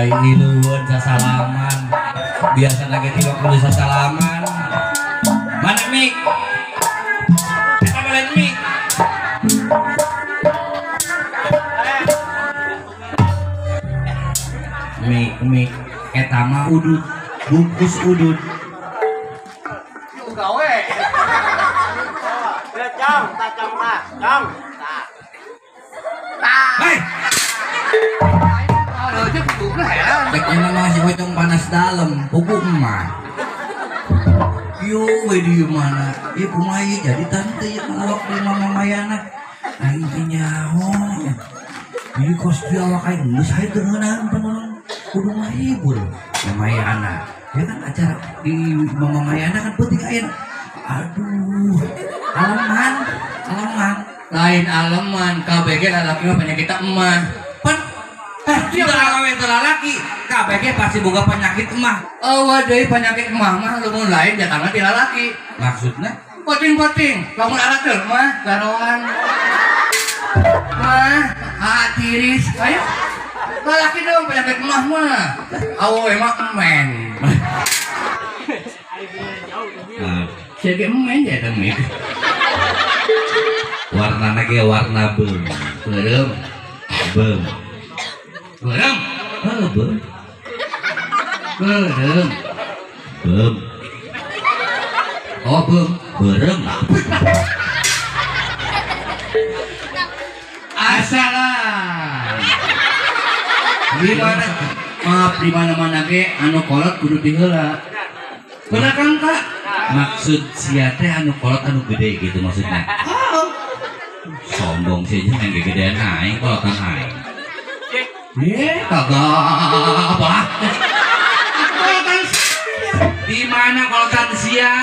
Ai iluan sasalaman. Biasa lagi tiba kudu sasalaman. Mana mik? Eta balen mik. Mik mik eta mah udud, bungkus udud. Gawe. Cong, ta cong ta, cong. Ta. Hei. Ceknya mah si pocong panas dalam, pupu emak. Yo, we di mana? Ieu kumaha ieu jadi tante ieu ngalawak di Mama Mayana. Aing teh nyaho. Ieu kos di awak aing geus hae teu ngeunaheun penolong kudu ngahibur Mama Mayana. Ya kan acara di Mama Mayana kan penting ayeuna. Aduh, aleman, aleman. Lain aleman, KBG lalaki mah penyakit emah. Pan tidak awewe teh lalaki, KBG pasti boga penyakit emah. Eueuh deui penyakit emah mah lamun lain jatahna ti lalaki. Maksudna? Poting-poting, lamun arakeun mah garoan. Mah, tiris, ayo. Lalaki dong penyakit emah mah. Awewe mah emen. Sia ge emen ya eta mah. Warnana ge warna beum. Beureum. Beum. Beureum. Heuh, beum. Beureum. Beum. Oh, beum. Beureum. Asalah. Di mana? Maaf di mana-mana ge anu kolot kudu diheula. Bener kan, Kak? Maksud sia teh anu kolot anu gede gitu maksudnya. Oh. Sombong sih jeung gegedean aing kolotan aing. Kagak apa? Kolotan sia. Di mana kolotan sia?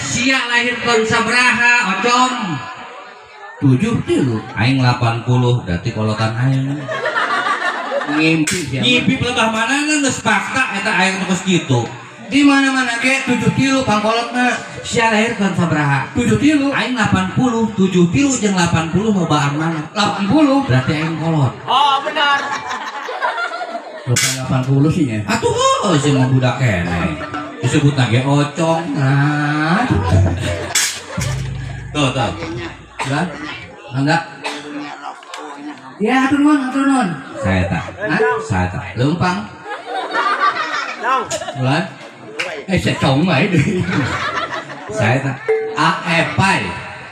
Sia lahir tahun sabaraha, Ocong? 73. Aing 80, berarti kolotan aing. Ngimpi sia. Ngimpi lebah mana geus fakta eta aing geus kitu. Di mana-mana ge 7 kilo pangkolotna. Sia lahir tahun sabaraha? 7 kilo. Aing 80, 7 kilo jeung 80 lobaan mana? 80. Berarti aing kolot. Oh, benar. Lupa 80 sih nya. Atuh heuh sih mah budak keneh. Disebut lagi ocong. Nah. Tuh, tuh. Udah? Enggak? Ya, atur nuhun, atur nuhun. Saya tak. Hah? Saya tak. Leumpang. Dong. Ulan. Secong wae deui. Saya tak. Aepai.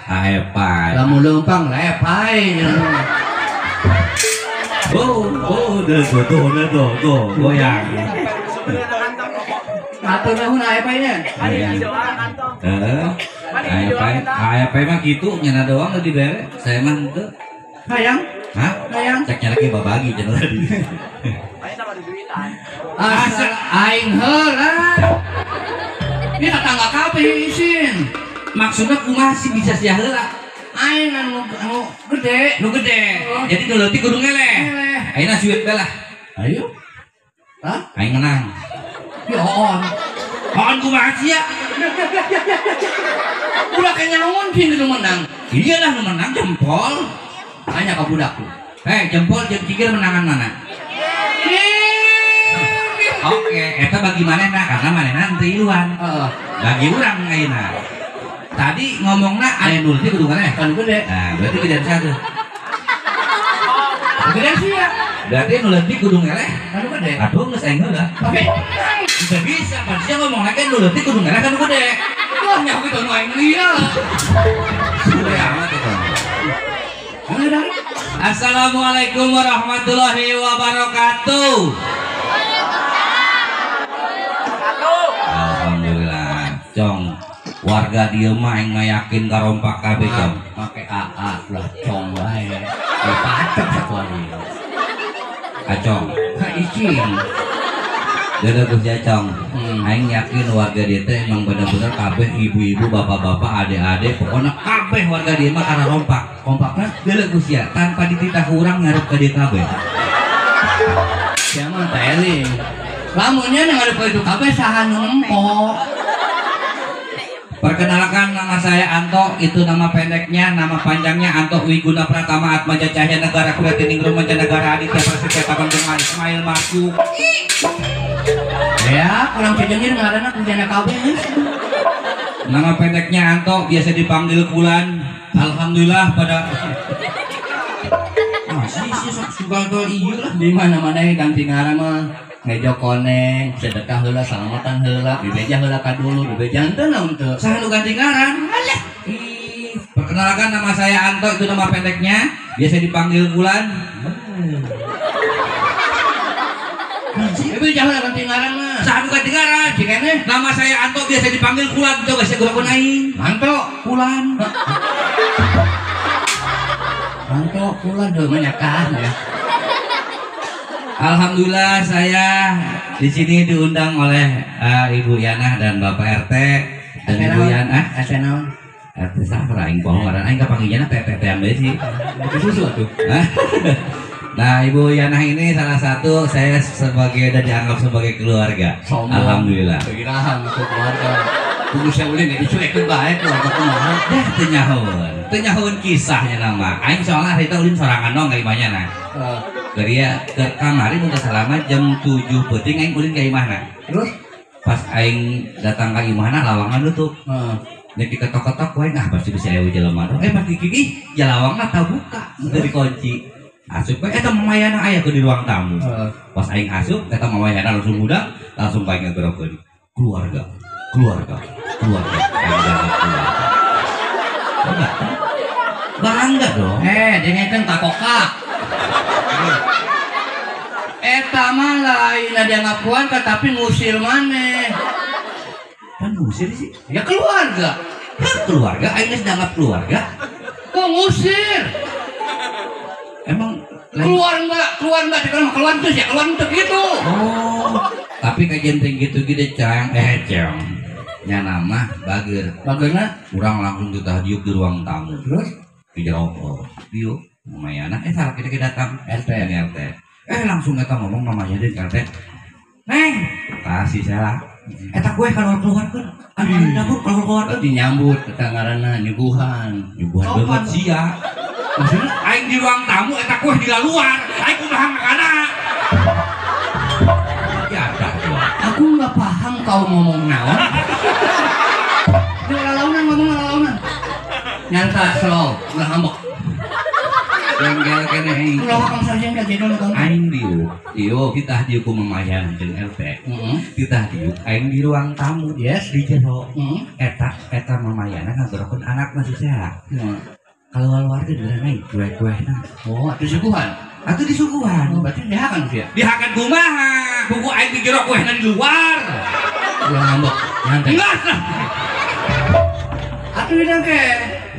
Aepai. Lamun leumpang lepai. Oh, oh, tuh, tuh, tuh, tuh, goyang. Atur nuhun aepai nya. Heeh. Aepai, aepai mah kitu nyana doang nu dibere. Saya mah henteu. Hayang? Hah? Hayang. Cek nyana ge babagi cenah tadi. Asal aing heula. Ini tetangga kabeh isin. Maksudnya kumaha sih bisa sia heula? Aing anu gede, nu gede. Jadi nu leutik kudu ngeleh. Ayeuna suit bae lah. Ayo. Hah? Aing menang. Ya on. On kumaha sia? Budak nyaon sih nu menang. Iyalah nu menang jempol. Tanya ka budak. Jempol jeung cigir menangan mana? Oke, eta bagi manehna karena manehna teu iluan. Heeh. Bagi urang ayeuna. Tadi ngomongna aya nu leutik kudu ngeleh. Kan gede. Nah, berarti gedean satu. Gedean sia. Berarti nu leutik kudu ngeleh. Kan gede. Atuh geus aing heula. Oke. Bisa bisa, pan sia ngomongna ge nu leutik kudu ngeleh kan gede. Wah, nya kitu nu aing lieur. Sudah amat eta. Assalamualaikum warahmatullahi wabarakatuh. Alhamdulillah, Cong. Warga dieu mah aing mah yakin karompak kabeh, Cong. Make AA ulah cong wae. Pacek satuan ieu. Acong. Ha icing. Deuleu Gusti Acong. Aing yakin warga dieu teh emang bener-bener kabeh ibu-ibu, bapak-bapak, adik-adik, pokona kabeh warga dieu mah karena rompak. Kompakna deuleu Gusti tanpa dititah urang ngarep ka dieu kabeh. Sia mah teh eling. Lamunnya ngarep ka ditu kabeh saha nu nempo. Perkenalkan nama saya Anto, itu nama pendeknya, nama panjangnya Anto Wiguna Pratama Atmaja Cahya Negara Kulitiningrum Mancanegara Aditya Prasetya Tabantung Ismail Marzuki. Ya, kurang cejengir ngaranna kunciana kabeh. Nama pendeknya Anto, biasa dipanggil Kulan. Alhamdulillah pada sih sok sugal ieu lah. Di mana-mana ganti ngaran mah ngejo koneng, sedekah heula, salamatan heula, dibeja heula ka dulu, dibeja henteu naon teu. Saha nu ganti ngaran? Alah. Ih, perkenalkan nama saya Anto, itu nama pendeknya, biasa dipanggil Kulan. Dibeja heula ganti ngaran mah. Saha nu ganti ngaran? Cikene. Nama saya Anto, biasa dipanggil Kulan, coba saya gurakeun aing. Anto, Kulan. Anto, Kulan heuh mah nyakah ya. Alhamdulillah saya di sini diundang oleh Ibu Yana dan Bapak RT dan Ibu Yana. RT naon? RT saha aing poho ngaran aing kapanggihna teh-tetean bae sih. Susu atuh. Nah, Ibu Yana ini salah satu saya sebagai udah dianggap sebagai keluarga. Sombong. Alhamdulillah. Kegirahan ke keluarga. Kudu saya ulin dicuekeun bae keluarga kumaha. Dah teu nyahoeun. Teu nyahoeun kisahnya nama. Aing soalnya harita ulin sorangan dong ka imahnya nah. Geria ke kamari mun teu salah jam 7 peuting aing ulin ka imahna. Terus pas aing datang ka imahna lawangan nutup. Heeh. Nek diketok-ketok wae nah pasti bisa aya jelema. Pas gigi jalawangna tabuka teu dikunci. Asup we eta mamayana aya ku di ruang tamu. Pas aing asup eta mamayana langsung budak, langsung bae ngagerokeun. Keluarga, keluarga, keluarga, aing dianggap keluarga. Bangga dong. Dengekeun takokak. Eta mah lain dianggap keluarga tapi ngusir maneh. Kan ngusir sih? Ya keluarga. Hah, keluarga aing geus dianggap keluarga. Kok ngusir? Emang keluar enggak? Keluar enggak? Keluar, keluar terus ya, keluar untuk gitu. Oh, tapi kajian gitu gitu cang, cang. Nya nama bager. Bagerna? Urang langsung ditahdiuk di ruang tamu. Terus? Di jero, diuk, lumayan. Salah kita datang RT, RT. Langsung eta ngomong mamanya di RT. Neng, kasih salah. Eta kue kalau keluarkeun, anu dapur kalau keluarkeun. Berarti nyambut eta ngaranna nyuguhan. Nyuguhan banget sia. Maksudnya aing di ruang tamu eta kue di luar, aing kumaha makana. Ya dah gua. Aku nggak paham kau ngomong naon. Ini lalaunan ngomong lalaunan. Nyanta slow, ulah ngambek. Jengkel keneh aing. Ulah kang sarjengkel jengkel kamu. Aing diuk, diuk kita diuk ku mamayan jeung RT. Kita diuk aing di ruang tamu, yes, di jero. Eta eta mamayana ngagerokeun anakna si sehat. Kalau warga di naik kue-kue nah. Oh, disuguhan. Atau disuguhan. Oh, berarti dihakan sih ya? Dihakan kumaha? Buku aing di jero kuehna di luar. Ulah ngambek, nyantai. Enggak lah. Atuh didang ke.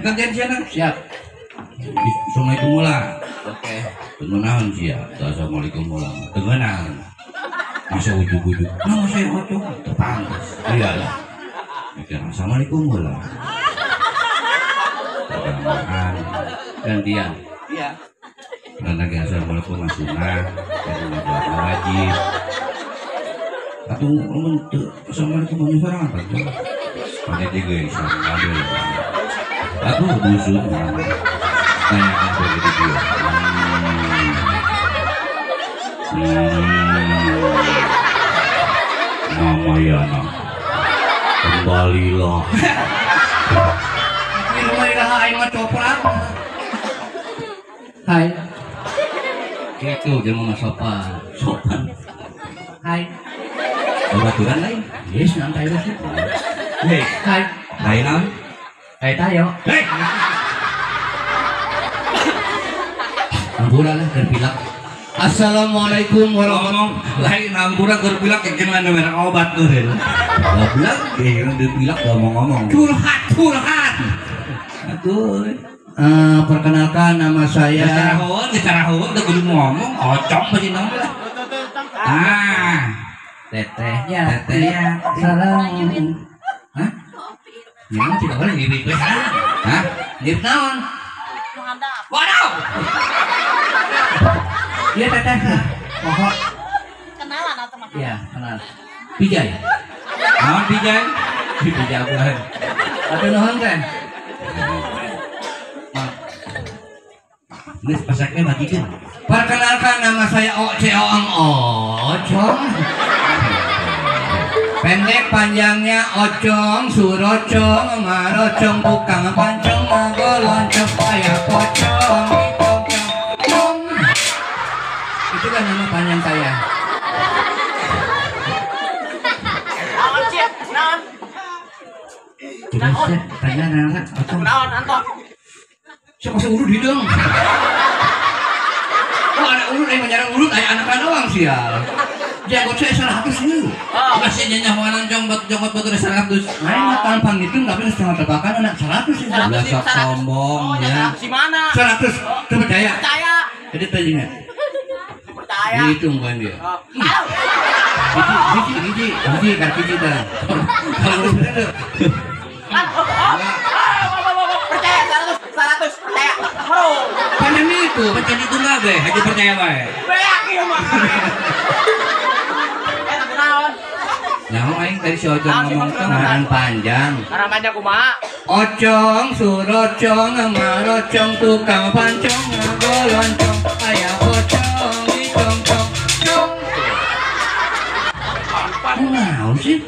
Gantian sia. Siap. Assalamualaikum mula. Oke. Tengenahan sia. Assalamualaikum mula. Tengenahan. Masa ujug-ujug. Nah, masa ocong teu pantes. Iyalah. Mikir assalamualaikum mula. Pergamaan gantian. Iya. Dan lagi assalamualaikum mas sunah, dan wajib. Atau ngomong tuh assalamualaikum mas sorangan kan? Pakai tiga ya, ambil. Aku dusun, tanyakan begitu dia. Mama Yana, kembalilah. Hai. Gitu dia mau sopan. Sopan. Hai. Babaturan lain. Yes, nanti aja sih. Hei. Hai. Hai naon? Hai tayo. Hei. Ampura lah keur pilak. Assalamualaikum warahmatullahi. Lain ampura keur pilak gimana merek obat tuh. Goblok, keur pilak ngomong-ngomong. Curhat, curhat. Aduh. Perkenalkan nama saya. Secara hukum udah kudu ngomong, ocong masih nongol lah. Ah, teteh ya, teteh ya. Salam. Hah? Ini tidak boleh ngibit gue. Hah? Ngibit naon? Waduh. Iya teteh. Pokok. Kenalan atau makan? Iya, kenal. Pijay. Naon pijay? Pijay bulan. Atuh nuhun teh. Geus pasaknya bagikeun. Perkenalkan nama saya Oceong Ocong. Pendek panjangnya Ocong, Surocong, Marocong, tukang pancong, magoloncong, kayak pocong, cong. Itu kan nama panjang saya. Naon sih? Naon? Coba sih, tanya nana, Ocong. Naon antok? Siapa sih urut hidung? Oh anak urut, menyerang urut, anak doang sial. Janggot saya 100 nih. Masih nyanyawanan jonggot jonggot batur 100. Aing mah tanpa ngitung tapi setengah tebakan anak 100 sih. Ulah sok sombong ya. 100 di mana? 100. Teu percaya? Percaya. Jadi tadinya. Percaya. Dihitung kan dia. Hiji hiji hiji kan hiji tah. Kalau bener. Percaya 100 100 percaya. Kan itu, kan itu enggak be, aja percaya bae. Beak ieu mah. Nah, aing tadi si Ocong ngomong ngaran panjang. Ngaran panjang kumaha? Ocong, Surocong, Marocong, tukang pancong, ngagoloncong, aya pocong, icong cong, cong. Naon sih?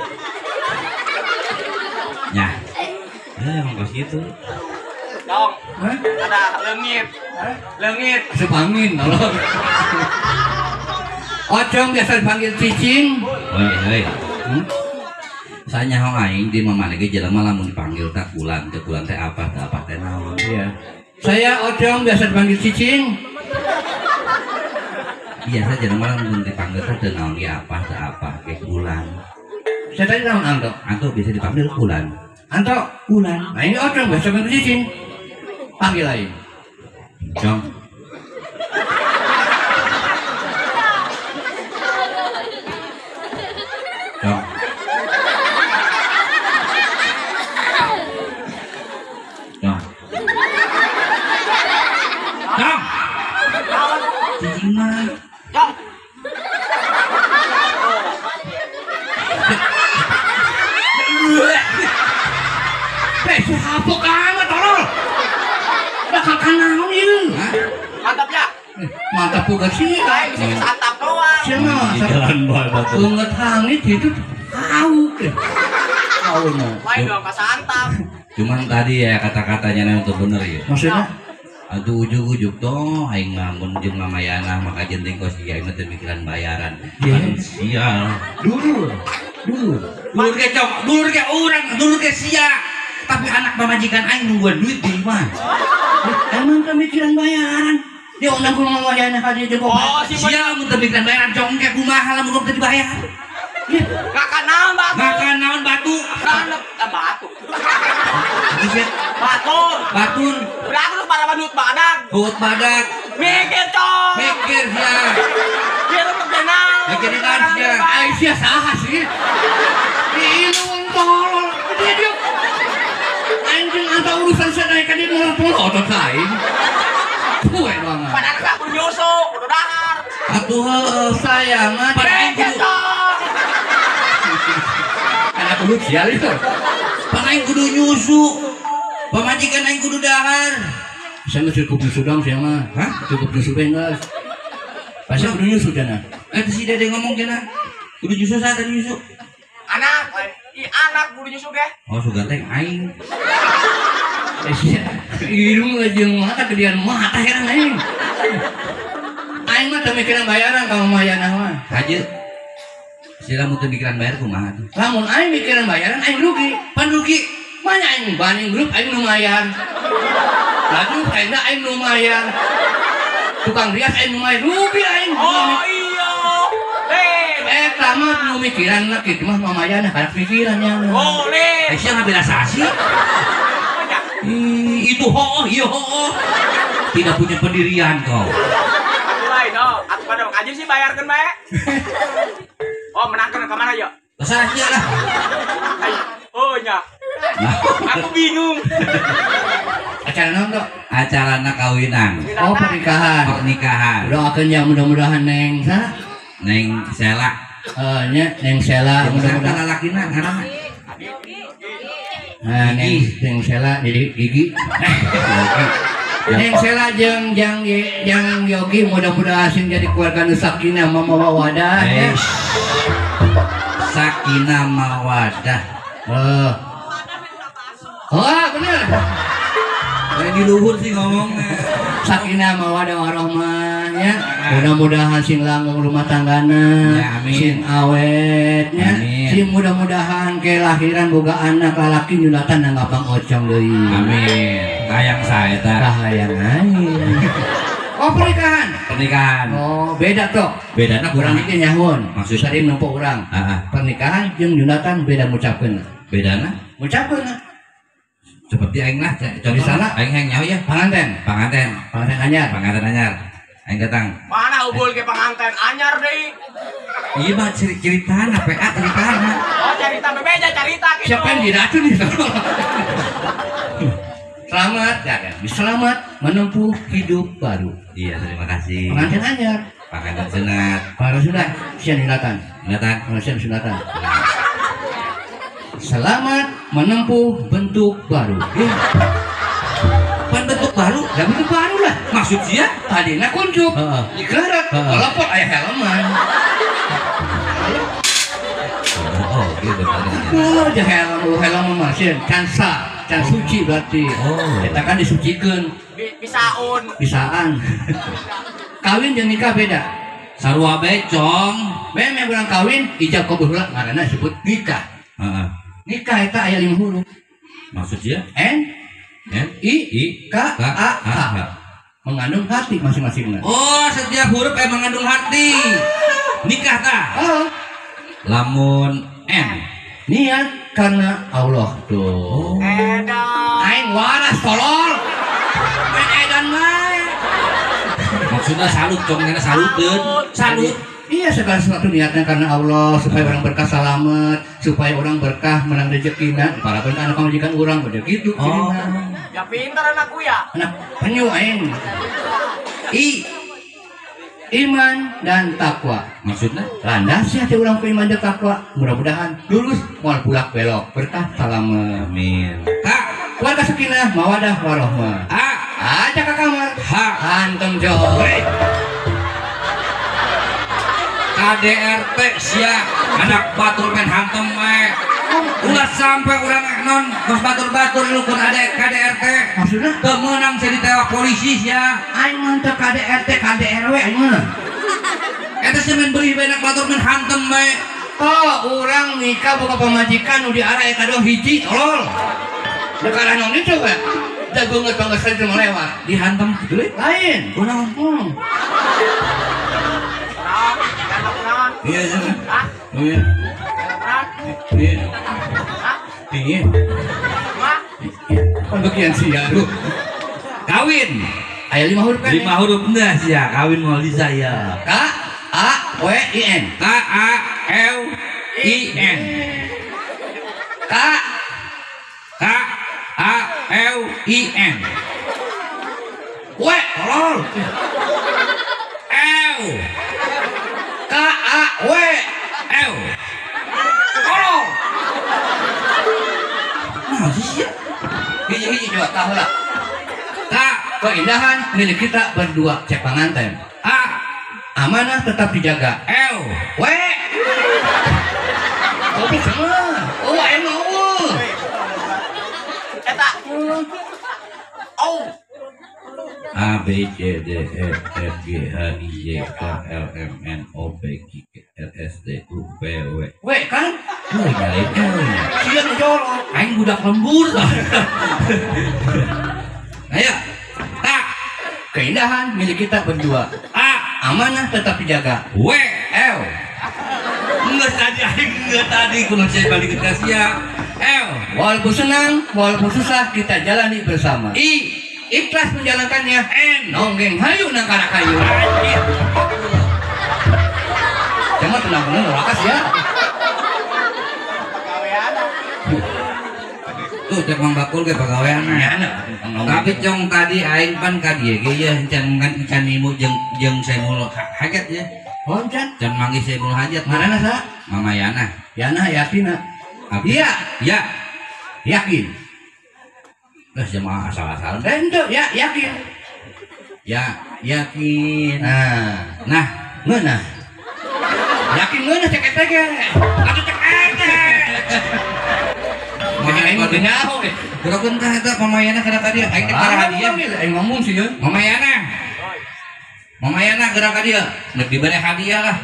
Nah, emang kos gitu. Dong, ada leungit. Leungit. Sepangin, tolong. Ocong biasa dipanggil cicing. Hoi, hoi. Saya nyaho aing di mama lagi jelema lamun dipanggil tak bulan, ke bulan teh apa teh naon. Iya. Saya Ocong biasa dipanggil cicing. Biasa jelema lamun dipanggil teh teu naon ge apa teh apa ge bulan. Saya tadi naon Anto? Anto biasa dipanggil bulan. Anto bulan. Nah ini Ocong biasa dipanggil cicing. Panggil lain. Cong. Cong. Cong. Cong. Cicing mah. Cong. Eh, si hapok amat tolol. Bakal kanaon ieu. Mantap ya? Mantap bukan sih. Lain bisa kesantap doang. Cenah, jalan bae batu. Banget hangit itu tahu ke. Tahu mah. Lain dong kesantap. Cuman tadi ya kata-katanya untuk bener ya. Maksudnya? Aduh ujug-ujug toh aing ngamun jeung Mamayana maka jenting kos ieu aing teu mikiran bayaran. Kan sial. Dulur. Dulur. Dulur ke cong, dulur ke urang, dulur ke sia. Tapi anak pamajikan aing nungguan duit di imah. Emang kemikiran bayaran. Dia undang ku Mamayana ka dieu jeung Oh, si sia mun teu mikiran bayaran cong ke kumaha lamun teu dibayar. Ngakan naon batu? Ngakan naon batu? Ngakan batu. Batur. Batur. Berarti lu para badut badak. Badut badak. Mikir cong. Mikir sia. Dia lu kenal. Mikir kan sia. Ai sia saha sih? Ieu tolol. Dia dia. Anjing anta urusan saya naik ka dieu moal otot aing. Poe doang. Padahal gak kudu nyusu, kudu dahar. Atuh heuh saya mah mikir cong. Anak kudu sial itu. Pan aing kudu nyusu. Pamajikan aing kudu dahar. Saya mah cukup nyusu dong saya mah. Hah? Cukup nyusu bae geus. Pasti kudu nyusu cenah. Si Dede ngomong cenah. Kudu nyusu saha tadi nyusu? Anak, i anak kudu nyusu ge. Oh, sugan teh aing. Sia, irung jeung mata gedean mata heran aing. Aing mah teu mikiran bayaran ka Mamayana mah. Haji. Sila mun teu mikiran bayar kumaha tuh? Lamun aing mikiran bayaran aing rugi. Pan rugi. Mana aing banding grup aing lumayan. Laju aing aing lumayan. Tukang rias aing lumayan rugi aing. Oh iya. Eta mah nu mikiran kitu mah Mamayana karak pikirannya. Oh, le. Sia ngabela sasi. Itu hooh, iya hooh. Tidak punya pendirian kau. Aku lain, oh. Aku pada aja sih bayarkan bae. Oh, menangkan ke mana ya? Terserah sia lah. Oh, nya. Aku bingung. Acara naon, Dok? Acarana kawinan. Oh, pernikahan. Pernikahan. Doakeun ya mudah-mudahan Neng saha? Neng Sela. Nya Neng Sela mudah-mudahan lalakina ngaranna. Nah, Neng Sela jadi gigi. Neng Sela jeung jang Yogi mudah-mudahan sing jadi keluarga nu sakinah mawaddah ya. Sakinah mawaddah. Oh. Oh, bener. Kayak di luhur sih ngomongnya. Sakinah mawaddah warahmah ya. Mudah-mudahan sing langgeng rumah tanggana, ya, sing awet nya. Sing mudah-mudahan kelahiran boga anak lalaki nyulatan nanggapang ocong deui. Amin. Hayang sae ta. Kahayang aing. Oh, pernikahan. Pernikahan. Oh, beda toh. Bedana urang iki nyahun. Maksudnya sering nempo urang. Heeh. Pernikahan jeung nyunatan beda ngucapkeun. Bedana? Ngucapkeun. Seperti aing lah, contoh misalnya aing hayang nyaho ya. Panganten. Panganten. Panganten anyar. Panganten anyar. Aing datang. Mana ubul ke panganten anyar deui? Iya mah ceritana PA ceritana. Oh, cerita bebeja cerita gitu. Siapa yang diracun itu? Selamat ya kan. Selamat menempuh hidup baru. Iya, terima kasih. Pengantin anyar. Panganten sunat. Panganten sunat, sian sunatan. Sunatan. Sian sunatan. Selamat menempuh bentuk baru. Ya. Pan bentuk baru? Ya bentuk baru lah. Maksud dia? Tadina kuncup, dikerat, walaupun ayah helman. Oh, gitu. Oh, helm, helm masih cansa, can suci berarti. Oh. Kita kan disucikan. Bisaun. Bisaan. Kawin jeung nikah beda. Sarua becong. Memang urang kawin ijab kabul heula ngaranna disebut nikah. Heeh. Nikah eta aya 5 huruf. Maksudnya? N I K A H. Mengandung hati masing-masing. Oh, setiap huruf mengandung hati. Nikah tah. Oh. Lamun N. Niat karena Allah tuh. Edan. Aing waras tolol. Main edan mah. Maksudnya salut, cong ngene saluteun. Salut. Iya, segala sesuatu niatnya karena Allah, supaya orang berkah selamat, supaya orang berkah menang rezekina, para pun anak pamajikan orang udah gitu. Oh. Ya pintar anakku ya. Anak penyu aing. I iman dan takwa. Maksudnya? Landasi hati orang ku iman dan takwa. Mudah-mudahan lulus moal bulak belok, berkah selamat. Amin. K keluarga sakinah mawadah warahmah. A aja ke kamar. H hantem jauh. KDRT sia anak batur main hantem we. Ulah sampai urang non kos batur-batur lu kun ada KDRT. Maksudnya? Teu meunang jadi ditewak polisi sia. Aing mah teu KDRT KDRW aing mah. Eta sih main beli anak batur main hantem we. Toh urang nikah boga pamajikan nu diarah eta doang hiji tolol. Deuk arah naon itu we. Da beungeut banget saja melewat. Dihantem kitu deui? Lain. Kunaon? Iya, iya. Hah? Iya. Iya. Iya. Kan bagian sia lu. Kawin. Aya 5 huruf kan? 5 huruf nah sia, kawin moal bisa ya. K A W I N. K A L I N. K K A L I N. W tolol. L K A W L. Tolong. Nah, sih ya. Hiji-hiji coba tahu lah. K keindahan milik kita berdua, cek panganten. A amanah tetap dijaga. L W. Goblok semua. Oh, emang eueuh. Eta. O A B C D E F G H I J K L M N O P Q R S T U V W. W kan? Euy, lain euy. Sia nu jorok. Aing budak lembur. Ayo. K keindahan milik kita berdua. A amanah tetap dijaga. W L Enggak tadi aing enggak tadi kuno saya balik ke sia. L walaupun senang, walaupun susah kita jalani bersama. I ikhlas menjalankannya. N nonggeng hayu nang kana kayu. Cuma tenang bener rakas ya. Tuh cek Mang Bakul ge pagawean. Tapi cong tadi aing pan ka dieu ge ye can can nimu jeung jeung Saimul Hajat ya. Oh can can manggih Saimul Hajat. Ngaranna saha? Mama Yana. Yana Yatina. Iya, Iya. ya. Yakin. Lah jemaah asal-asalan. Ente ya yakin. Ya yakin. Nah, ngeunah. Yakin ngeunah cek eta ge. Atuh cek eta. Mah aing mah nyaho ge. Gerokeun tah eta Mamayana kada ka dieu. Aing teh para hadiah. Aing ngomong sih ye. Mamayana. Mamayana gerak ka dieu. Nek dibere hadiah lah.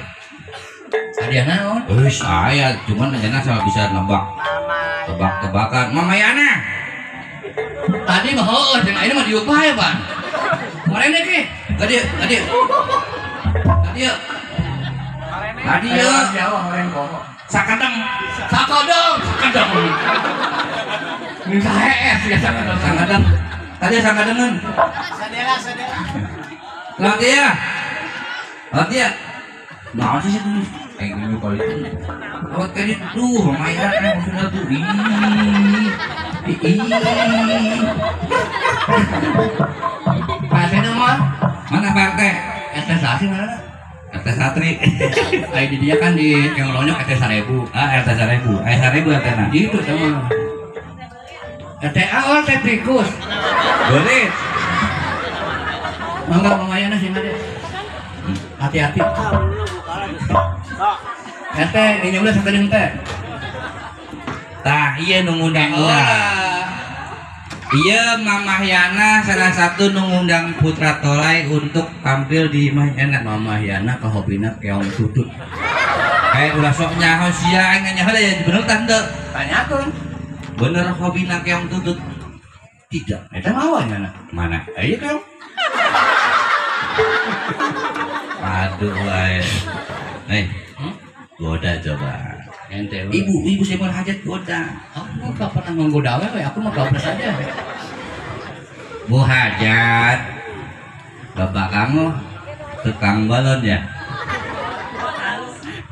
Hadiah naon? Euy, aya cuman anjeunna sama bisa nebak. Tebak-tebakan. Mamayana. Tadi mah heueuh jeung ayeuna mah diuk bae, Pan. Marene ge. Ka dieu, ka dieu. Ka dieu. Ka dieu. Sakadeng. Sakadeng, sakadeng. Ini sahees ya sakadeng. Sakadeng. Tadi sakadengan. Sadela, sadela. Latih ya. Latih ya. Naon sih itu? Aing kali itu. Awat ka dieu duh, lumayan maksudna tuh. Ih. Ih. Pak RT mah mana Pak RT? RT sasi mana? RT Satri. Ai di dia kan di yang lonyok RT 1000. Ah, RT 1000. Eh 1000 RT na. Gitu sama. RT A oh, RT tikus. Boleh. Mangga mamayana sih ada. Hati-hati. RT ini udah sampai teh. Tah, iya nu ngundang urang. Iya Mamah Yana salah satu nu ngundang Putra Tolai untuk tampil di Imah Yana. Mamah Yana kahobina keong tutut. Ulah sok nyaho sia aing nyaho ya bener tah henteu. Tanyakeun. Bener hobina keong tutut? Tidak. Eta mawa nyana. Mana? Ieu keong. Aduh wae. Goda coba. Ente. Ibu saya mau hajat goda. Aku gak pernah menggoda awewe, aku mah gabres aja. Bu Hajat, bapak kamu tukang balon ya?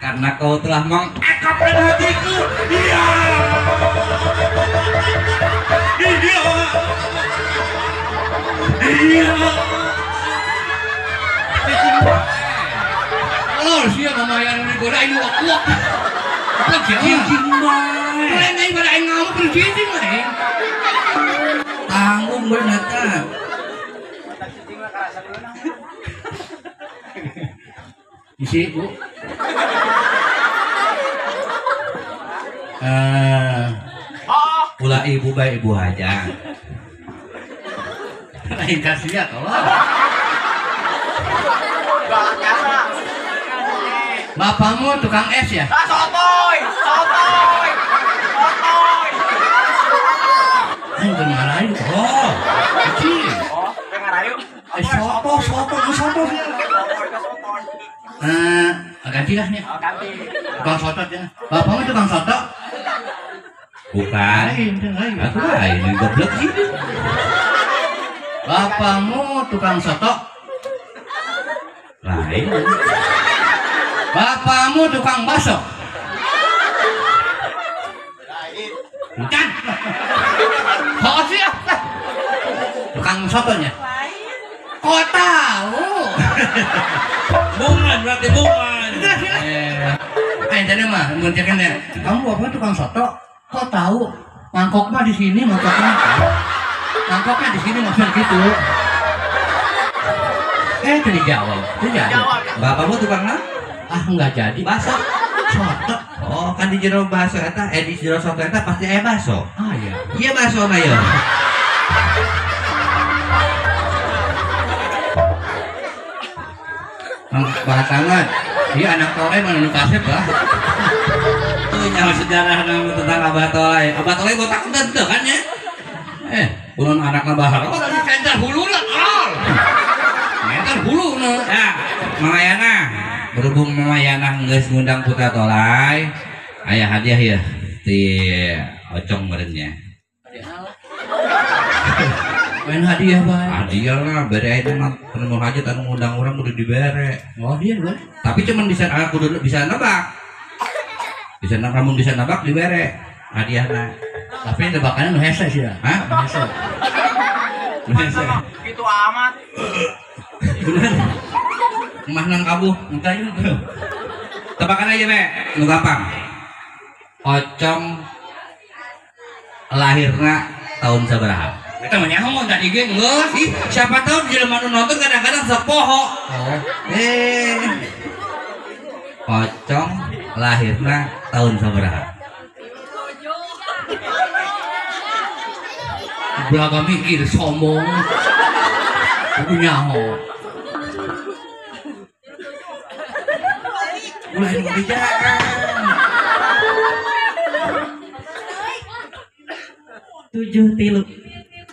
Karena kau telah mengekapkan hatiku. Iya. Iya. Iya. Lor sia mama yang goda ini wak-wak. Cicing bae. Kalian aing pada aing ngamuk terus cicing lah. Tanggung bener ta. Isi, Bu. Ulah ibu bae ibu aja. Lain kasih ya tolong. Bapakmu tukang es ya? Ah, sotoy, sotoy, sotoy. Ayo udah ngarayu. Oh, kecil. Oh, udah ngarayu. Soto, soto, soto. Ganti lah nih. Oh, ganti. Tukang soto ya. Bapakmu tukang soto? Bukan. Lain, lain. Aku lain, goblok sih. Bapakmu tukang soto? Lain. Bapakmu tukang bakso? Bukan. Kok sih? Tukang sotonya? Kok tahu? Bungan berarti bungan. Jadi mah munculkan ya. Kamu bapak tukang soto? Kok tahu? Mangkok mah di sini, mangkoknya. Mangkoknya di sini maksudnya gitu. Itu dijawab. Itu jawab. Bapakmu tukang apa? Ah enggak jadi. Bakso. Soto. Oh, kan di jero bakso eta, di jero soto eta pasti aya bakso. Ah iya. Iya bakso na ya. Bahasangan. Iya anak tolai mana nu kasep lah. Tuh nyaho sejarah namun tentang Abah Tolai. Abah Tolai botak henteu kan ya? Ulun anakna bahar. Oh, tadi center huluna tol. Center huluna. Ya, Mamayana. Berhubung Mamayana geus ngundang Putra Tolai, aya hadiah ya di Ocong meureunnya. Main hadiah bae. Hadiah lah, bere aja mah penemuan hajat anu ngundang orang kudu dibere. Oh, iya boleh. Tapi cuman bisa aku kudu bisa nebak. Bisa nebak, mun bisa nebak dibere hadiahna. Tapi tebakannya nu hese sih ya. Hah? Nu hese. Nu hese. Gitu amat. Bener. Mah nang kabuh, entah itu. Tebakan aja, Be. Nu gampang. Ocong lahirna tahun sabaraha? Eta mah nyaho tadi ge geus. Ih, siapa tahu jelema nu nonton kadang-kadang sok poho. Oh. Pocong lahirna tahun sabaraha? Belaga mikir sombong. Aku nyaho. Ulah nu bijaan. 73.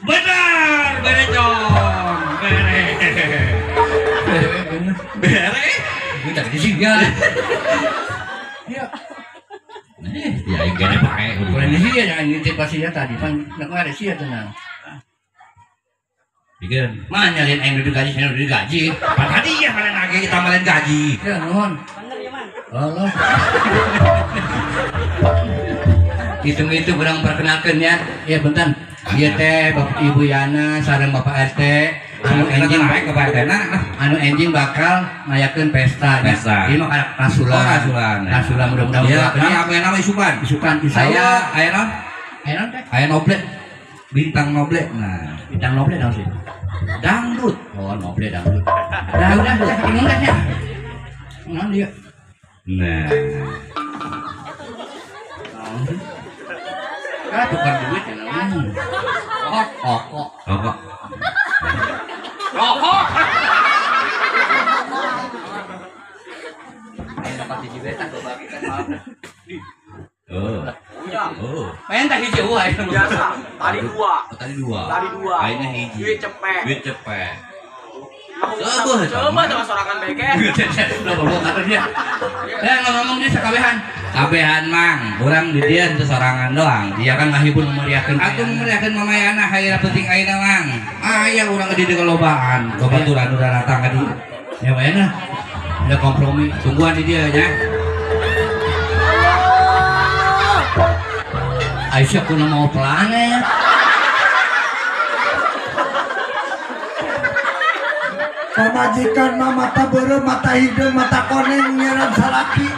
Benar, berecong. Bere. Bere. Kita di sini ya. Iya. Ya aing kene pae. Kurang di sini jangan ngintip pasti ya tadi pan nak ada sia tenang. Bikin. Mana nyalin aing udah digaji, saya udah digaji. Pan tadi ya kalian lagi kita malen gaji. Ya nuhun. Bener ya, Man. Allah. Hitung-hitung kurang perkenalkan ya. Ya bentar. Ieu teh Bapak Ibu Yana sareng Bapak RT anu enjing baik Bapak RT na. Anu enjing bakal ngayakeun pesta. Pesta. Ieu mah rasulan. Oh, rasulan. Rasulan mudah-mudahan. Ya, nah, apa nama isukan? Isukan. Saya aya naon? Aya naon teh? Aya noble. Bintang noble. Nah, bintang noble naon sih? Dangdut. Oh, noble dangdut. Udah, udah, ini udah ya. Naon dia? Nah. Ah, tukar duit ya namanya. Oh, rokok. Rokok. Rokok. Ayo dapat hiji beta coba kita maaf. Oh. Oh. Main tak hiji wae. Biasa. Tadi dua. Oh, tadi dua. Tadi dua. Ayeuna hiji. Duit cepet. Duit cepet. Coba coba sama sorangan beke. Loh, kata dia. Ngomong dia sakabehan. Kabehan mang, urang di dia teu sorangan doang. Dia kan ngahibur memeriahkeun. Atuh memeriahkeun mamayana hayang penting ayeuna mang. Aya urang di dieu kelobaan. Babaturan udah datang ka dieu. Ya bayana. Ada kompromi, tungguan di dia nya. Aisyah kuno mau planet. Pamajikan mah mata beureum, mata hideung, mata koneng nyeran salaki.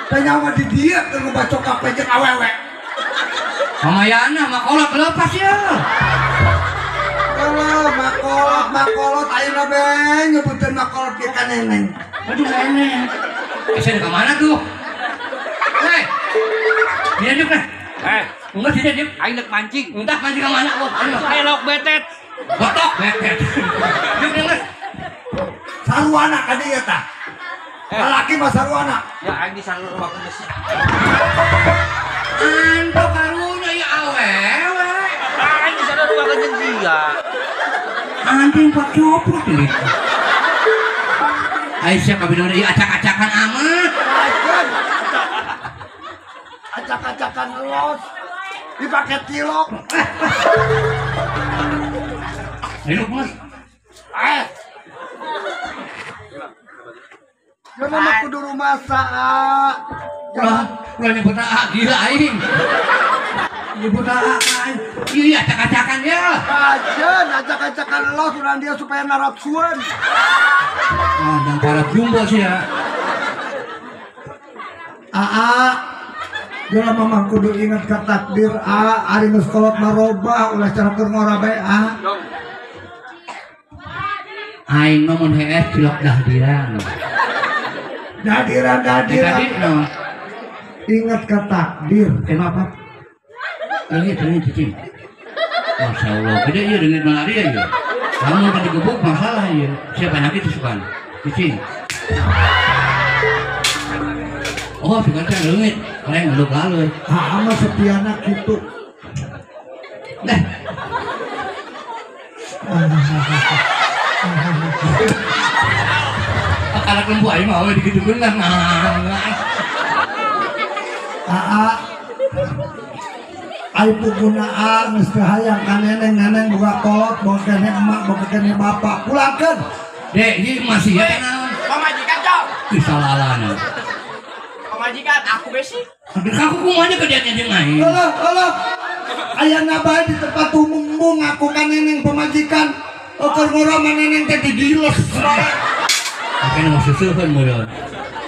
Teh nyawa di dieu keur ngebacok kape jeung awewe. Mamayana makolot lepas ya. Kalau makolot, makolot ayeuna be nyebuteun makolot ge ka neneng. Aduh neneng. Saya ke mana tuh? Hei. Dia diuk nah. Enggak sih dia. Aing deuk mancing. Entah mancing ke mana? Oh, ayo lauk betet. Botok betet. Diuk geus. Sarwana ka dieu tah. Lalaki mah sarwana. Ya aing di sarua geus. Anto karunya ya awewe. Aing di sarua geus sia. Anjing pak coplok ini. Aisyah kabeh ieu acak-acakan amat. Acak-acakan los. Dipakai tilok. Ayo Mas. Ya mama kudu rumasa. Ulah, ulah nyebut AA gila aing. Nyebut AA aing. Iya acak-acakan ya. Kajen acak-acakan los urang dia supaya narapsuan. Nah, dan para jumbo sih ya. AA Jala mama kudu ingat ka takdir A, ari geus kolot marobah ulah cara keur ngora bae A. Aing mah mun hees cilok dahdiran. Dahdiran dahdiran. Ingat ka takdir. Emang apa? Leungit leungit cicing. Masya Allah, gede ieu leungit malaria ieu. Kamu tadi digebuk masalah ieu. Siapa nyakit tusukan? Cicing. Oh, suka teh leungit. Kalian ngeluk lalu. Ah, mah setiana kitu. Dah. Anak lembu aing mah digitukeun lah. Aa. Ai puguna a geus teu hayang ka neneng, neneng boga kolot, boga keneh emak, boga keneh bapak. Pulangkeun. Dek, ieu masih ya naon? Pamajikan, Cok. Disalalana. Pamajikan, aku besi. Aku kumaha kejadian jeung aing. Alah, alah. Ayana bae di tempat umum mung ngaku ka neneng pamajikan. Eukeun ngora mah neneng teh digiles bae. Makanya mau susuhun meureun.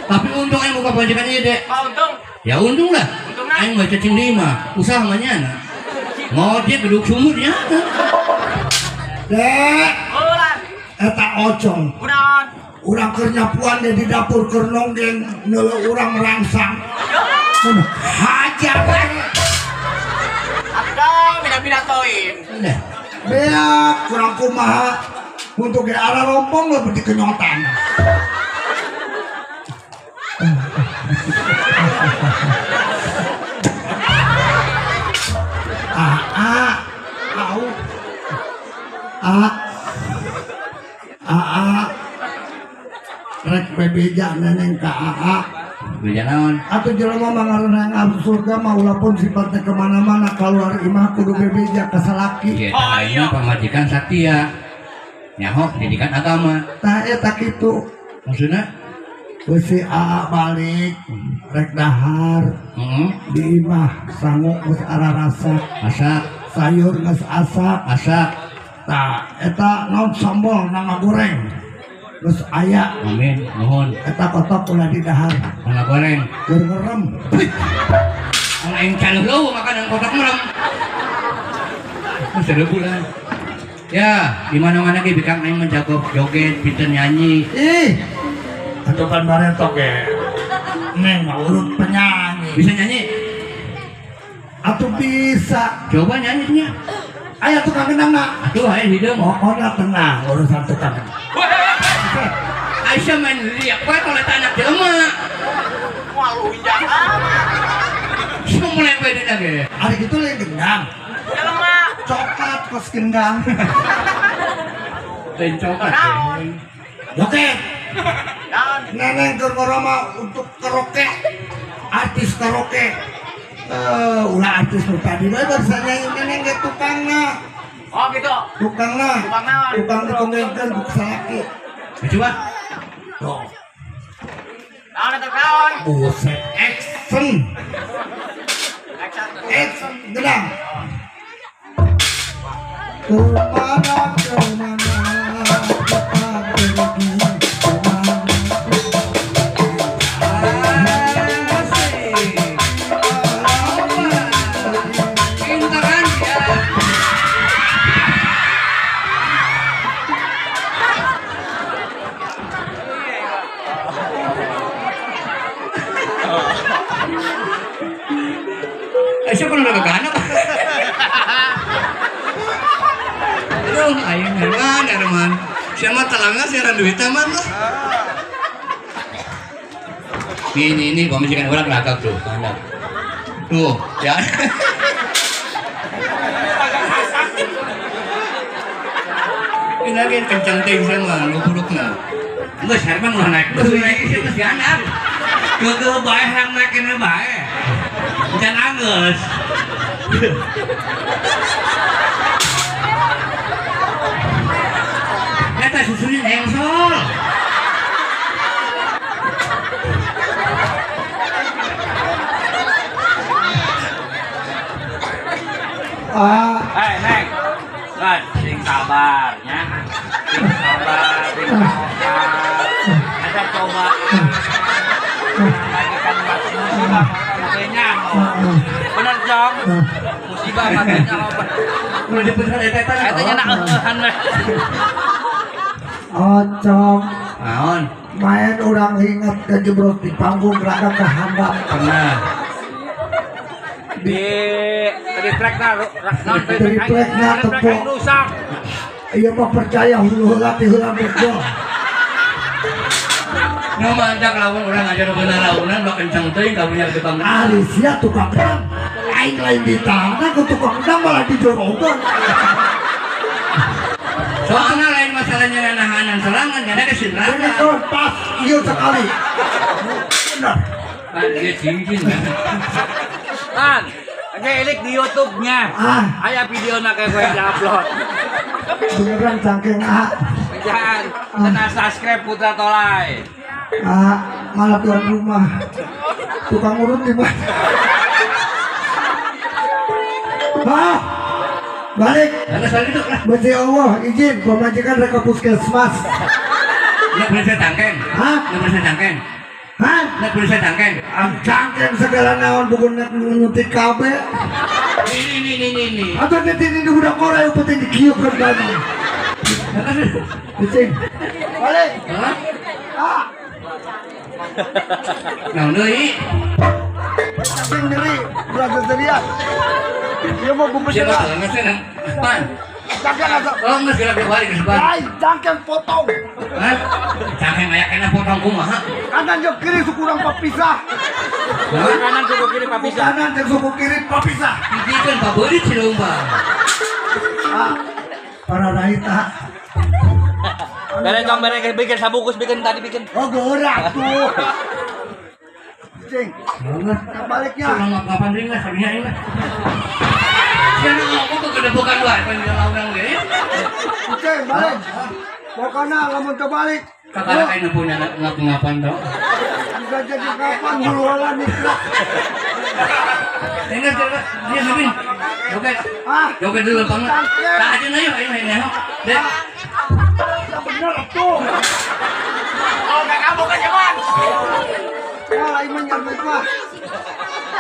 Tapi untung aing buka pamajikan ieu, Dek. Oh, untung. Ya untung lah. Untungna. Aing mah cacing lima, usaha mah nyana. Ngojek duduk sumurnya. Dek. Eta ocong. Kunaon? Urang keur nyapuan di dapur keur nonggeng neuleuh urang merangsang. Hajar we. Atuh bina-bina toin. Beak kurang kumaha untuk ge arah rompong lebih dikenyotan. A A au A A A rek bebeja neneng ka A A beja naon atuh jelema mah ngaranna ngabdi surga mah ulah pun sifatnya kemana-mana keluar imah kudu bebeja ka salaki. Ieu tah pamajikan satia nyaho pendidikan agama tah eta kitu maksudna geus si A balik rek dahar di imah sangu geus ararasak asak sayur geus asak asak tah eta naon sambal na goreng geus aya amin nuhun eta kotok ulah di dahar na goreng keur ngerem ang aing caleuh makanan kotok merem geus bulan ya di mana-mana ge bikang aing menjago joget pinter nyanyi ih atuh kan barentok ge neng mah urut penyanyi bisa nyanyi atuh bisa coba nyanyinya aya tukang gendang na atuh aya hideung pokona tenang urusan tukang gendang. Aisyah main liak wae kalau eta anak jelema malu injak amat mulai bae dina ge ari kitu lain gendang jelema coklat kos gendang lain coklat joget neneng keur ngoroma untuk karaoke artis karaoke ulah artis nu tadi bae bari nyanyi neneng ge tukangna. Oh gitu. Tukangna. Tukang naon? Tukang dikonggengkeun ku salaki. Coba. Tuh. Naon eta naon? Buset, action. Action gedang. Kemana kemana kita pergi kemana. Siapa udah kegana? Aduh, aing Herman, Herman. Siapa telangga siaran duit man lah. Ini pemajikan orang lagak tuh, kandang. Tuh, ya. Ini lagi kencang ting sama lu burukna. Geus Herman ulah naik deui, naik geus diandap. Geugeuh bae hayang naik keneh bae. Jangan angges. Eta susunya engsol. Neng. Kan sing sabar nya. Sing sabar, sing sabar. Eta cobaan. Lagi kan musibah makanya. Bener jong. Musibah makanya apa? Udah diputar eta eta. Eta nya eueuhan mah. Ocong. Naon? Main urang inget kejebrot di panggung rada kehandap. Pernah. Di triplek na, non triplek na tepuk. Rusak. Iya mah percaya hulu heula ti heula berdoa. Nu manjak lamun urang aja nu bener launan mah kencang teuing kamunya tukang. Ari sia tukang kendang. Aing lain ditana ku tukang kendang malah dijorogeun. Soalnya lain masalahnya nahanan serangan karena kesinrangan. Bener pas ieu sekali. Bener. Kan dia cincin. Kan, ngelik di YouTube-nya. Aya videona kayak gue di-upload. Beneran cangkeng ah. Jangan, kena subscribe Putra Tolai. Ah, malah tuan rumah. Tukang urut di mana? Ah, balik. Besi Allah, izin pemajikan rek ke puskesmas. Nek boleh saya cangkeng? Hah? Nek boleh saya cangkeng? Hah? Nek boleh saya cangkeng? Cangkeng segala naon bukan nek nyuntik KB. Ini. Atau nanti ini udah korai penting dikiup kan kamu. Kucing. Balik. Hah? Ah. Nah, deui. Kucing nyeri, berasa serius. Dia mau bungkus lah. Pan. Cangkeng asa. Oh, geus geura balik geus balik. Ai, cangkeng potong. Hah? Cangkeng aya kena potong kumaha? Kanan jeung kiri sukurang papisah. Kanan suku kiri papisah. Kanan jeung suku kiri papisah. Hijikeun pabeulit si lomba. Ah. Para raita. Bere tong bere bikin sabukus bikin tadi bikin. Oh, geura tuh. Cing. Baliknya. Kapan deui lah sabinya ieu lah. Jangan ngomong ke gedebukan wae pan lawan ge. Cing, balik. Pokoknya lamun teu balik. Kakak kain punya ngapan tau. Bisa jadi kapan hulu-hula nikrak. Ingat dia Sabin. Joget. Ah, joget dulu banget. Tak aja ayo ayo ayo. Dek. Ya bener tuh. Oh, enggak kamu kan cuman. Wah, lain mah nyarbut mah.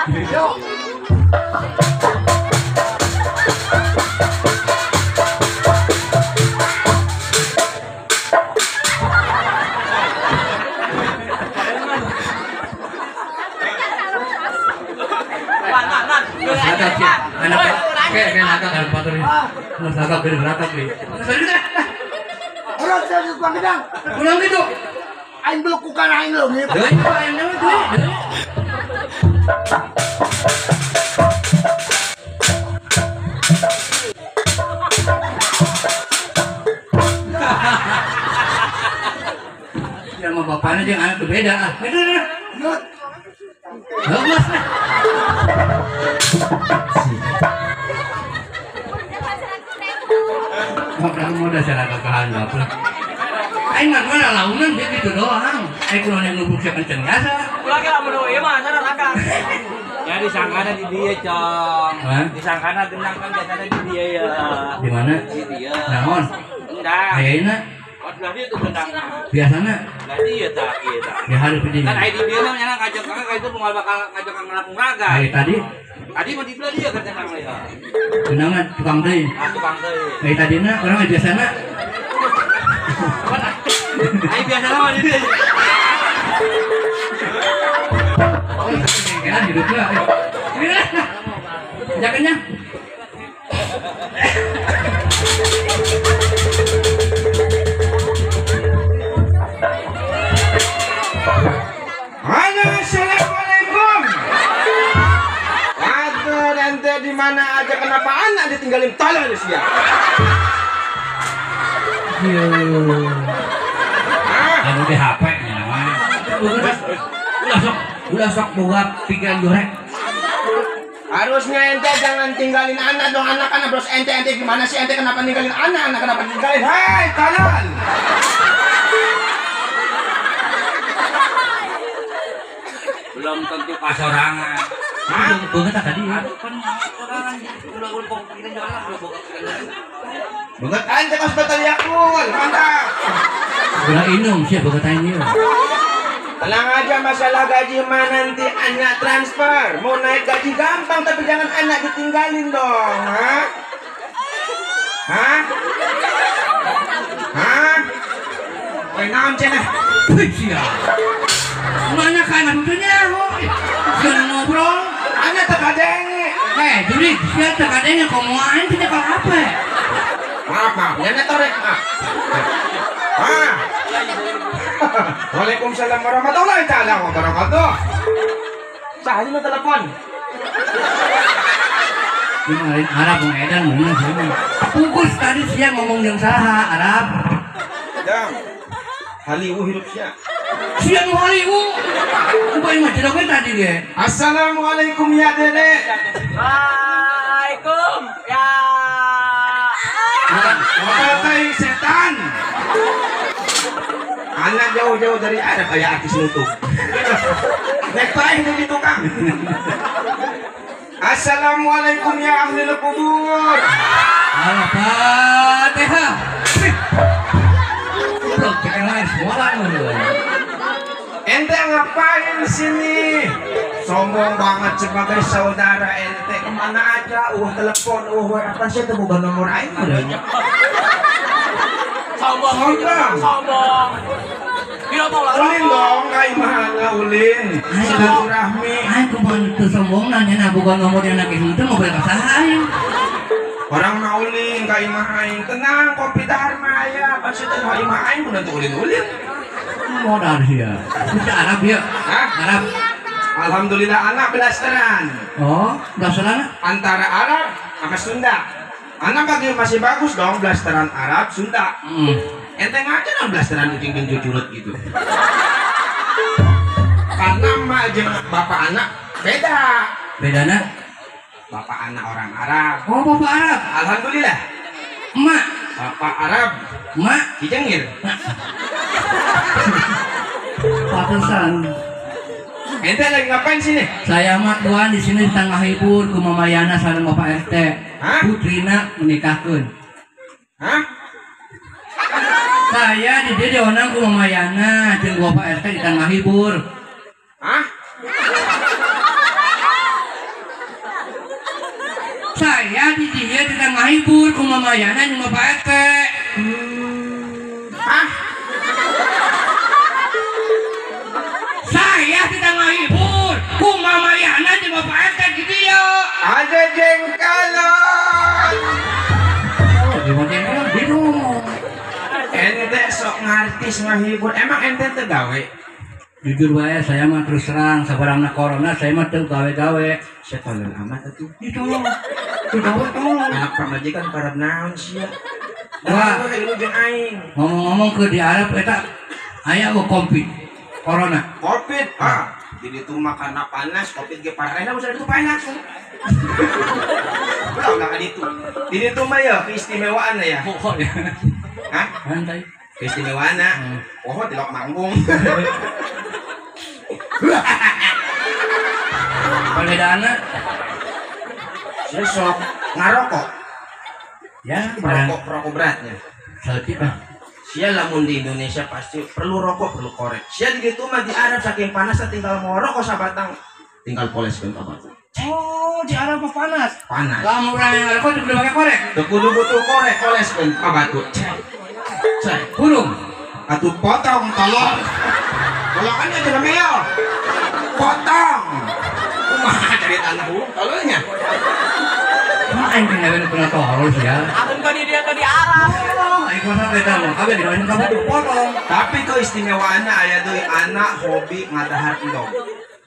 Yuk. Orang saya tukang gedang. Ulang gitu. Aing belekukan aing leungit. Deui, aing leungit deui. Ya sama bapaknya jeung anak tuh beda ah. Beda. Nut. Lemes lah. Kamu udah salah kekahan bapak. Aing mah mana launan dia gitu doang. Aing kudu yang nubuk siapa kenceng biasa. Ulah ge lamun ieu mah sana akang. Ya disangkana di dia, Cong. Disangkana gendang kan biasanya di dia ya. Di mana? Di dia. Naon? Endang. Ayeuna. Oh, belah dia tuh gendang. Biasana? Belah dia tah ieu tah. Ya harus di dia. Kan aya di dia mah nyana ngajak ka itu moal bakal ngajak ka ngelapung raga. Aya tadi. Tadi mah di belah dia kan gendang ya. Gendangan tukang deui. Ah, tukang deui. Aya tadina urang biasana. Ayo biasana mah di dia. Oh, kira hidupnya. Jakanya. Halo, assalamualaikum. Aduh, ente di mana aja kenapa anak ditinggalin tolol sih ya? Yo. Anu di HP nya namanya. Ulah sok boga pikiran jorek. Harusnya ente jangan tinggalin anak dong, anak kan bros ente ente gimana sih ente kenapa ninggalin anak, anak kenapa tinggalin? Hei, tolol. Belum tentu pasorangan. Hah? Banget tadi. Aduh kan sorangan ulah ulah pikiran jorek ulah boga pikiran jorek. Banget ente kos batal yakul, mantap. Ulah inung sih boga tanya. Tenang aja masalah gaji mah nanti anak transfer. Mau naik gaji gampang tapi jangan anak ditinggalin dong. Hah? Hah? Hah? Woi naon cenah? Wih sia. Mana kan maksudnya? Jangan ngobrol. Anak teu kadenge. Eh, jadi sia teu kadenge komo aing teh kalau apa? Maaf, maaf. Nya torek. Ah. Waalaikumsalam warahmatullahi taala wabarakatuh. Sah aja nu telepon. Ini lain Arab mau edan mun sini. Pungkus tadi sia ngomong jeung saha Arab. Jang. Haliwu hidup sia. Sia nu haliwu. Kumaha mah jedokeun tadi ge. Assalamualaikum ya Dede. Waalaikum ya. Bukan setan. Anak jauh-jauh dari Arab kayak artis nutup. Nek paeh di tukang. Assalamualaikum ya ahli kubur. Al-Fatihah. Goblok cekelan semua. Ente ngapain sini? Sombong banget sebagai saudara ente. Kemana aja, telepon, apa sih itu bukan nomor aing adanya. Sombong. Sombong. Ulin dong, kayak mana ulin. Silaturahmi. Aing kumaha teu sombong nanya nah bukan nomor yang lagi henteu mau balik ka saha aing. Orang mah ulin ka imah aing. Tenang, kopi dharma aya. Pasti teh ka imah aing kudu teu ulin-ulin. Modal sia. Bisa Arab ya? Hah? Arab. Alhamdulillah anak blasteran. Oh, blasteran antara Arab sama Sunda. Anak bagi masih bagus dong blasteran Arab Sunda. Enteng aja dong blasteran ucing jeung cucurut gitu. Karena mak jeung bapak anak beda. Bedana? Bapak anak orang Arab. Oh, bapak Arab. Alhamdulillah. Emak. Bapak Arab. Emak. Kijengir. Pantesan. Ente lagi ngapain sini? Saya mah tuan di sini di tengah hibur ku Mamayana sareng Bapak RT. Hah? Putrina menikahkeun. Hah? Saya di dieu dionang ku Mamayana jeung Bapak RT di tengah hibur. Hah? Saya di dieu di tengah hibur ku Mamayana jeung Bapak RT. Hah? Saya tidak ngahibur ku Mamayana jeung Bapak RT di dieu. Ada jengkalon. Oh, di jengkalon di rumah. Ente sok ngartis ngahibur. Emang ente teu gawe? Jujur wae saya mah terus terang sabarangna corona saya mah teu gawe-gawe. Sia tolol amat atuh. Ditolong. Teu gawe tolong. Anak pamajikan karep naon sia. Wah, ngomong-ngomong ke di Arab eta aya covid. Corona. Covid, ah. Jadi itu mah karena panas, covid ge parahna mun itu panas langsung. Ulah ulah ka ditu. Di ditu mah ya keistimewaan ya. Pokok ya. Hah? Santai. Keistimewaan. Oh, tilok manggung. Perbedaanna sesok ngarokok. Ya, perokok beratnya. Saeutik ah. Sia lamun di Indonesia pasti perlu rokok, perlu korek. Sia di ditu mah di Arab saking panasnya tinggal mau rokok sabatang, tinggal poleskeun ka batu. Oh, di Arab mah panas. Panas. Lamun urang yang ngarokok kudu make korek. Teu kudu butuh korek, poleskeun ka batu. Cek. Hurung. Atuh potong tolong. Tolongan aja namanya. Potong. Kumaha cari tanah hurung tololnya. Mah aing teh gawe nu pernah tolol sia. Amun ka di dia ka di Arab. Aing mah beda mah kabeh digawean ka batu potong. Tapi keistimewaanna aya deui anak hobi ngadahar endog.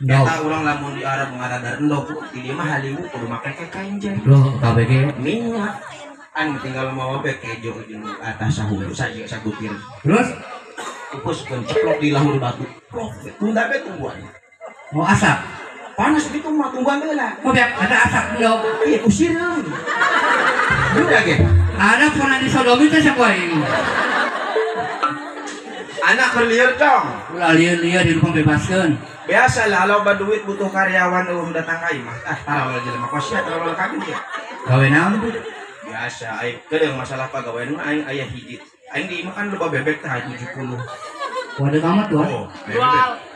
Eta urang lamun di Arab ngadahar endog, di dieu mah haliwu kudu make kain jang. Loh, kabeh ge minyak. An tinggal mawa be kejo jeung atas sahulu saja sagutir. Terus kupuskeun ceplok di lahur batu. Plok, tunda be tungguan. Mau asap. Panas gitu mah tungguan heula. Oh, biar ada asap endog. Iya, usireun. Udah ge. Ada pernah disodomi teh siapa aing? Anak keur lieur cong. Ulah lieur-lieur di rumah bebaskeun. Biasa lah loba duit butuh karyawan eueuh datang ka imah. Ah, tarawal jelema kos sia, tarawal kabeh sia. Gawe naon tuh? Biasa aing kedeung masalah pagawean mah aing aya hiji. Aing di imah kan loba bebek tah 70. Waduh amat tuh. Oh, bebek.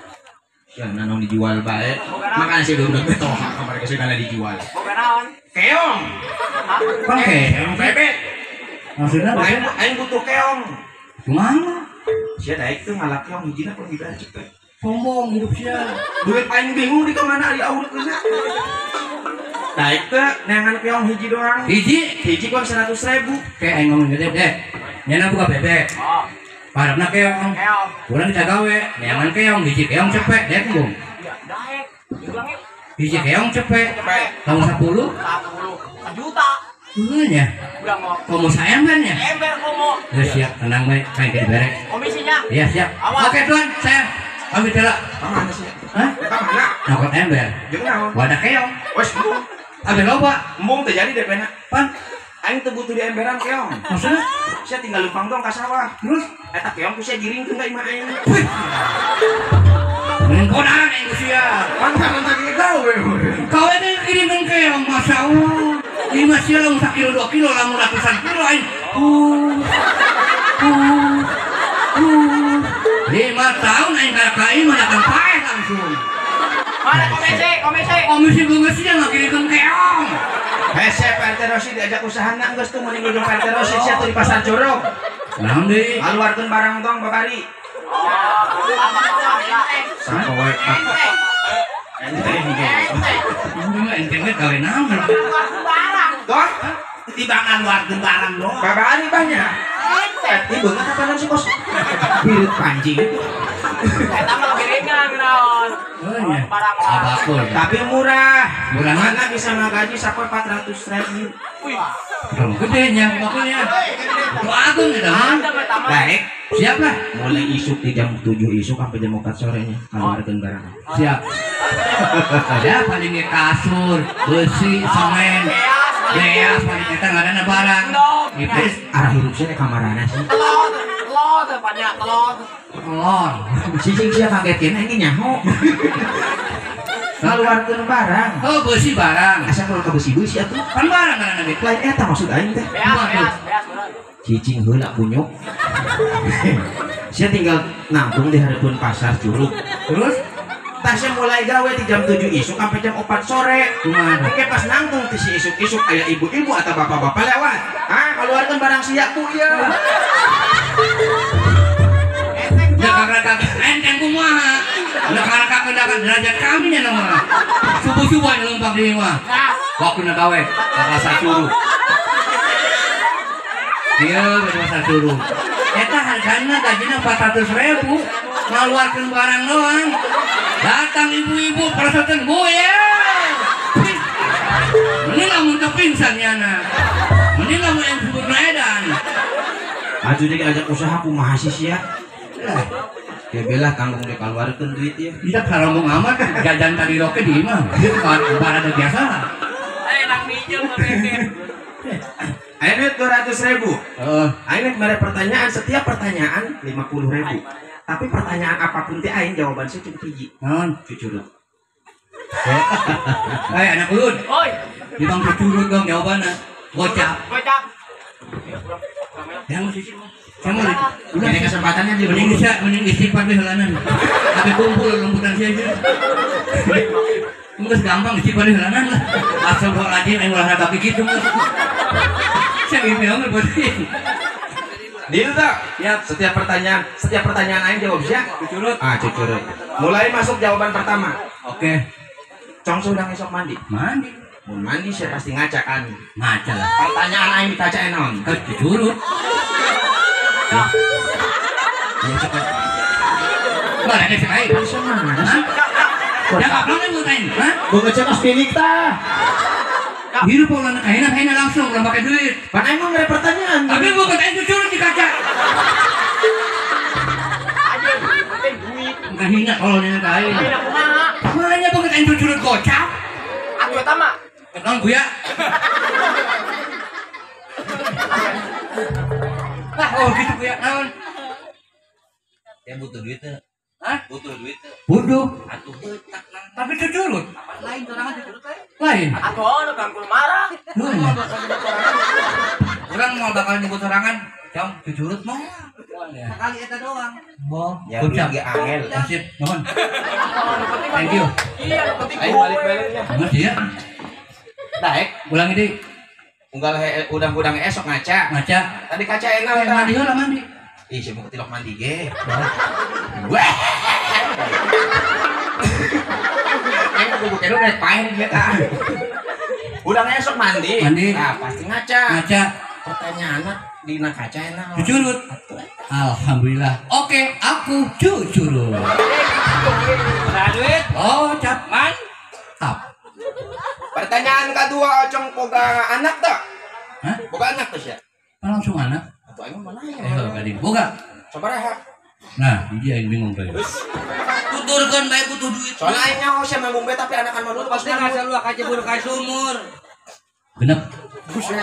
Ya naon dijual bae. Makanya sih udah beto kamari ke segala dijual. Boga naon? Keong. Kan keong bebek. Maksudnya aing butuh keong. Kumaha? Sia daek teu ngalak keong hijina pun diberacik teh. Sombong hidup sia. Duit aing bingung di kamana di aurkeunna. Daek teh neangan keong hiji doang. Hiji? Hiji kuang 100.000. Kayak aing ngomong gede deh. Nyana buka bebek. Oh. Parabna keong. Keong. Urang ditagawe, neangan keong, hiji keong cepet, daek embung. Iya, daek. Diulangin. Hiji keong cepet. Cepet. Tahun 10? 10. Sejuta. Heuh nya. Udah mau. Komo saember nya. Ember komo. Ya siap, tenang bae, kain ke diberek. Komisinya. Iya, siap. Awas. Oke, Tuan, saya pamit heula. Kamana sih? Hah? Kamana? Nyokot ember. Jeung naon? Wadah keong. Wes embung. Abe loba. Embung teh jadi DP-na. Pan aing teu butuh di emberan keong. Maksudnya? Sia tinggal lempang doang ka sawah. Terus eta keong ku sia giringkeun ka imah aing. Mending konang aing ku sia. Pan kana tadi gawe. Gawe teh giringkeun keong, masyaallah. Imah sia lamun sakilo 2 kilo lamun ratusan kilo aing. 5 tahun aing ka imah datang paeh langsung. Mana komisi? Komisi. Komisi banget sih yang ngakirikeun keong. Hese Pak RT Rosid diajak usahana geus tuh mending duduk Pak RT Rosid sia tuh di pasar Curug. Naon deui? Ngaluarkeun barang tong babari. Sapoe. Enteng. Enteng we gawe naon? Doh, tiba ngaluarkeun barang doang. Babari banyak. Ih beungeut apanan sih kos? Pirit pancing. Eta mah lebih ringan naon. Barang abakul. Tapi murah. Murah mana bisa ngagaji sapoe 400.000. Wih. Gede nya bakulnya. Tuh agung eta mah. Baik. Siap lah. Mulai isuk di jam 7 isuk sampai jam 4 sorenya ngaluarkeun barang. Siap. Ya paling ge kasur, besi, semen. Beas paling eta ngaranna barang. Gitu. Arah hirup sia kamarana sih. Telur, telur teh banyak telur. Telur. Cicing sia kaget kena ini nyaho. Ngaluarkeun barang. Oh, besi barang. Asa kalau ke besi-besi atuh. Kan barang ngaranna ge. Lain eta maksud aing teh. Beas, beas, beas bener. Cicing heula kunyuk. Sia tinggal nangtung di hareupeun pasar Curug. Terus tasnya mulai gawe di jam 7 isuk sampai jam 4 sore. Kumaha? Oke pas nangtung ti si isuk-isuk aya ibu-ibu atau bapak-bapak lewat. Ah, keluarkan barang sia ku ieu. Ya karena enteng kumaha? Da karena derajat kami nya mah. Subuh-subuh nya lompat di mah. Waktu na gawe ka pasar Curug. Ieu ke pasar Curug. Eta hargana gajina 400.000 ngaluarkeun barang doang. Datang ibu-ibu perasaten bu ya. Mending lamun teu pingsan nyana. Mending lamun yang subur edan. Atuh deui ajak usaha kumaha sih sia? Dia belah tanggung dek kaluarkeun duit ieu. Tidak karombong amat jajan tadi roke di imah. Ieu barang biasa. Eh nang minjem bebek. Ayo duit 200.000. Heeh. Ayo mere pertanyaan, setiap pertanyaan 50.000. Tapi pertanyaan apapun teh aing jawaban sih cuma hiji. Naon? Cucurut. Hei anak ulun. Oi. Di bang cucurut dong jawabanna. Gocap. Gocap. Yang sisi mah. Saya mau udah ini kesempatannya di mending bisa mending istighfar we heulanan. Tapi kumpul lembutan sia aja. Geus gampang istighfar heulanan lah. Astagfirullahaladzim aing ulah raga kitu geus. Saya mimpi omel bodoh. Deal tak? Siap. Setiap pertanyaan aing jawab sia. Cucurut. Ah, cucurut. Mulai masuk jawaban pertama. Oke. Cong sudah esok mandi. Mandi. Mun mandi saya pasti ngaca kan. Ngaca lah. Pertanyaan aing di kaca naon? Cucurut. Ya cepat. Mana ada sih aing? Mana sih? Ya kapan nih butain? Hah? Gua ngecek pas pinik tah. Hirup ulah kahina kahina langsung ulah pakai duit. Pan aing mah mere pertanyaan. Tapi gua katain cucurut di kaca. Aja penting duit. Kahina kalau nya ka aing. Kahina kumaha? Makanya gua katain cucurut gocap. Atuh eta mah. Naon buya? Lah oh gitu buya naon? Ya butuh duit teh. Hah? Butuh duit teh. Butuh. Atuh beutak lah. Tapi cucurut. Lain sorangan cucurut lain. Lain. Atuh ono ganggu marah. Urang mau bakal nyebut sorangan, jam cucurut mau. Sekali eta doang. Bo, ya duit ge angel. Sip, nuhun. Thank you. Iya, nu penting aing balik-balik ya. Geus ieu. Daek, ulangi deui. Unggal udang-udang esok ngaca. Ngaca. Tadi kaca enak mandi heula mandi. Ih, saya mau ketilok mandi ge. Wah. Aing kudu kene rek paeh dia tah. Udang esok mandi. Mandi. Nah, pasti ngaca. Ngaca. Pertanyaanna dina kaca enak. Cucurut. Alhamdulillah. Oke, aku cucurut. Nah, duit. Oh, cap mantap. Pertanyaan kedua, Ocong boga anak tak? Hah? Boga anak tuh ya? Langsung anak. Atau aing mana ya? Gading. Boga. Sabaraha? Nah, ini aing bingung teh. Tuturkeun bae butuh duit. Soalnya aing nyaho sia manggung bae tapi anakan mah dulu pasti ngasa lu kaca buru ka sumur. Genep. Buset.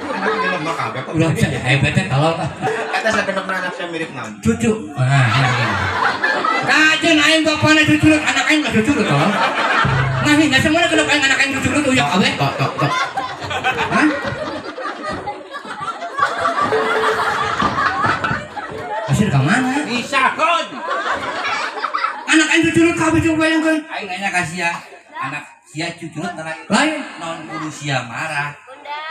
Anak genep mah kabeh kok. Udah bisa hebat teh kalau ah. Eta sagenep anak sia mirip naon? Cucu. Nah, kajeun aing bapana cucurut, anak aing mah cucurut tolong. Nah, hingga semua kalau aing anak aing cucurut uyak kabeh. Tok tok tok. Hah? Hasil ke mana? Bisa kon. Anak aing cucurut kabeh coba bayangkeun. Aing nanya ka sia, anak sia cucurut lain non kudu sia marah.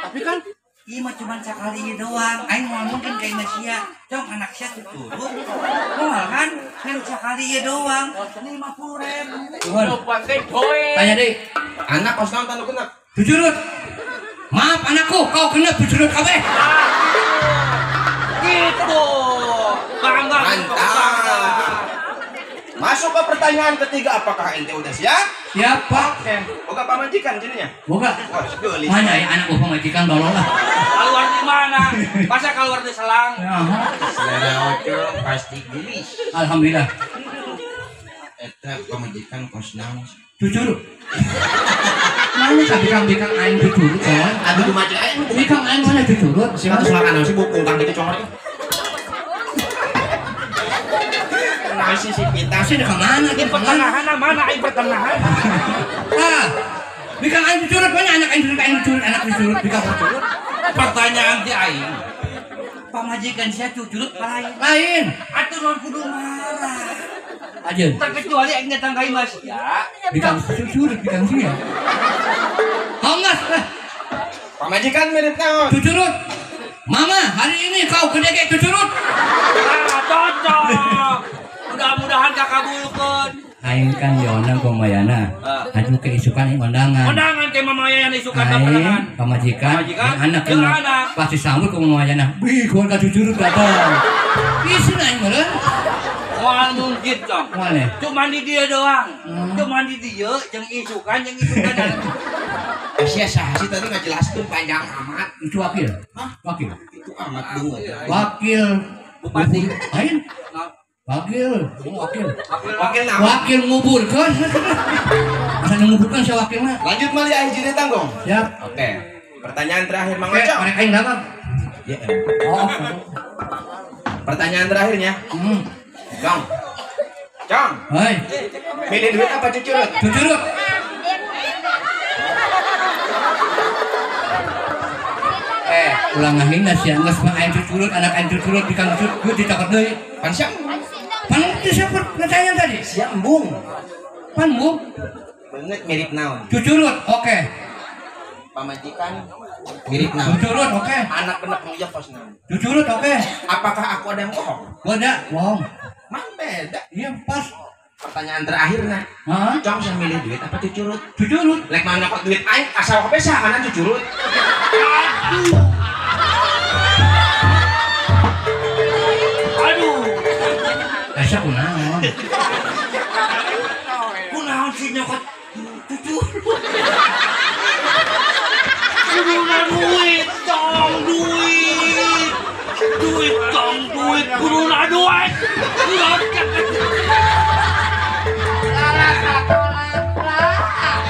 Tapi kan ieu mah cuman sakali doang. Aing moal mungkin ka imah sia. Cong anak sia cucurut. Moal kan ngan sakali ieu doang. 50.000. Tanya deui. Anak kos naon tanu genep? Cucurut. Maaf anakku, kau kena cucurut kabeh. Gitu. Bangga. Mantap. Masuk ke pertanyaan ketiga, apakah ente udah siap? Siap, Pak. Boga pamajikan jadinya? Boga. Wah, geulis. Mana ya anak gua pamajikan dolol lah. Keluar di mana? Masa keluar di selang? Ya. Selera Ocong pasti gelis. Alhamdulillah. Eta pamajikan kos naon? Cucurut. Mana sabikang-bikang aing cucurut kan? Aduh maca aing. Bikang aing mana cucurut? Si mah makan sih bukung kang gitu congor. Masih si Pita sih ke mana? Di pertengahan mana aing pertengahan? Ah, bikang aing cucurut mana anak aing cucurut, aing cucurut, anak cucurut, bikang cucurut. Pertanyaan ti aing. Pamajikan sia cucurut lain. Lain. Atuh non kudu marah. Ajeun. Terkecuali aing datang ka imah sia. Bikang cucurut, bikang sia. Hongas lah. Pamajikan mirip naon? Cucurut. Mama, hari ini kau gede cucurut. Ah, cocok. Mudah-mudahan kakabulkeun. Aing kan diondang ku Mamayana. Aduh keisukan aing undangan. Undangan ke Mamayana isukan barengan. Pamajikan, anak kena pasti sambut ku Mamayana. Wih, gua ka cucurut datang. Isin aing meureun. Moal mungkin, Cong. Moal ya? Cuman di dia doang. Cuman di dia jeung isukan jeung isukan. Sia saha sih tadi ngajelaskeun panjang amat. Itu wakil. Hah? Wakil. Itu amat banget. Wakil bupati. Aing. Wakil, wakil. Wakil naon? Wakil nguburkeun. Asa nguburkeun sia wakilna. Lanjut mali hiji deui tanggung. Siap. Oke. Pertanyaan terakhir Mang Ocong. Oke, aing dapat. Ya. Oh. Pertanyaan terakhirnya. Cong. Cong. Hai. Milih duit apa cucurut? Cucurut. Ulang ngahina sia geus mah aing cucurut, anak aing cucurut bikang cucurut dicokot deui. Pan sia. Pan itu siapa pertanyaan tadi? Sia embung. Pan embung? Banget mirip naon? Cucurut, oke. Pamajikan mirip naon? Cucurut, oke. Anak genep ngejak kos naon? Cucurut, oke. Apakah aku ada yang bohong? Beda, bohong. Mah beda. Iya, pas. Pertanyaan terakhir nah. Hah? Cong saya milih duit apa cucurut? Cucurut. Lek mana kok duit aing asal kowe kanan cucurut. Aduh. Aduh. Asa kunaon? Kunaon sih nyokot cucurut? Kuduna duit, Cong, duit. Duit, Cong, duit, kuduna duit. Lala sekolah lah.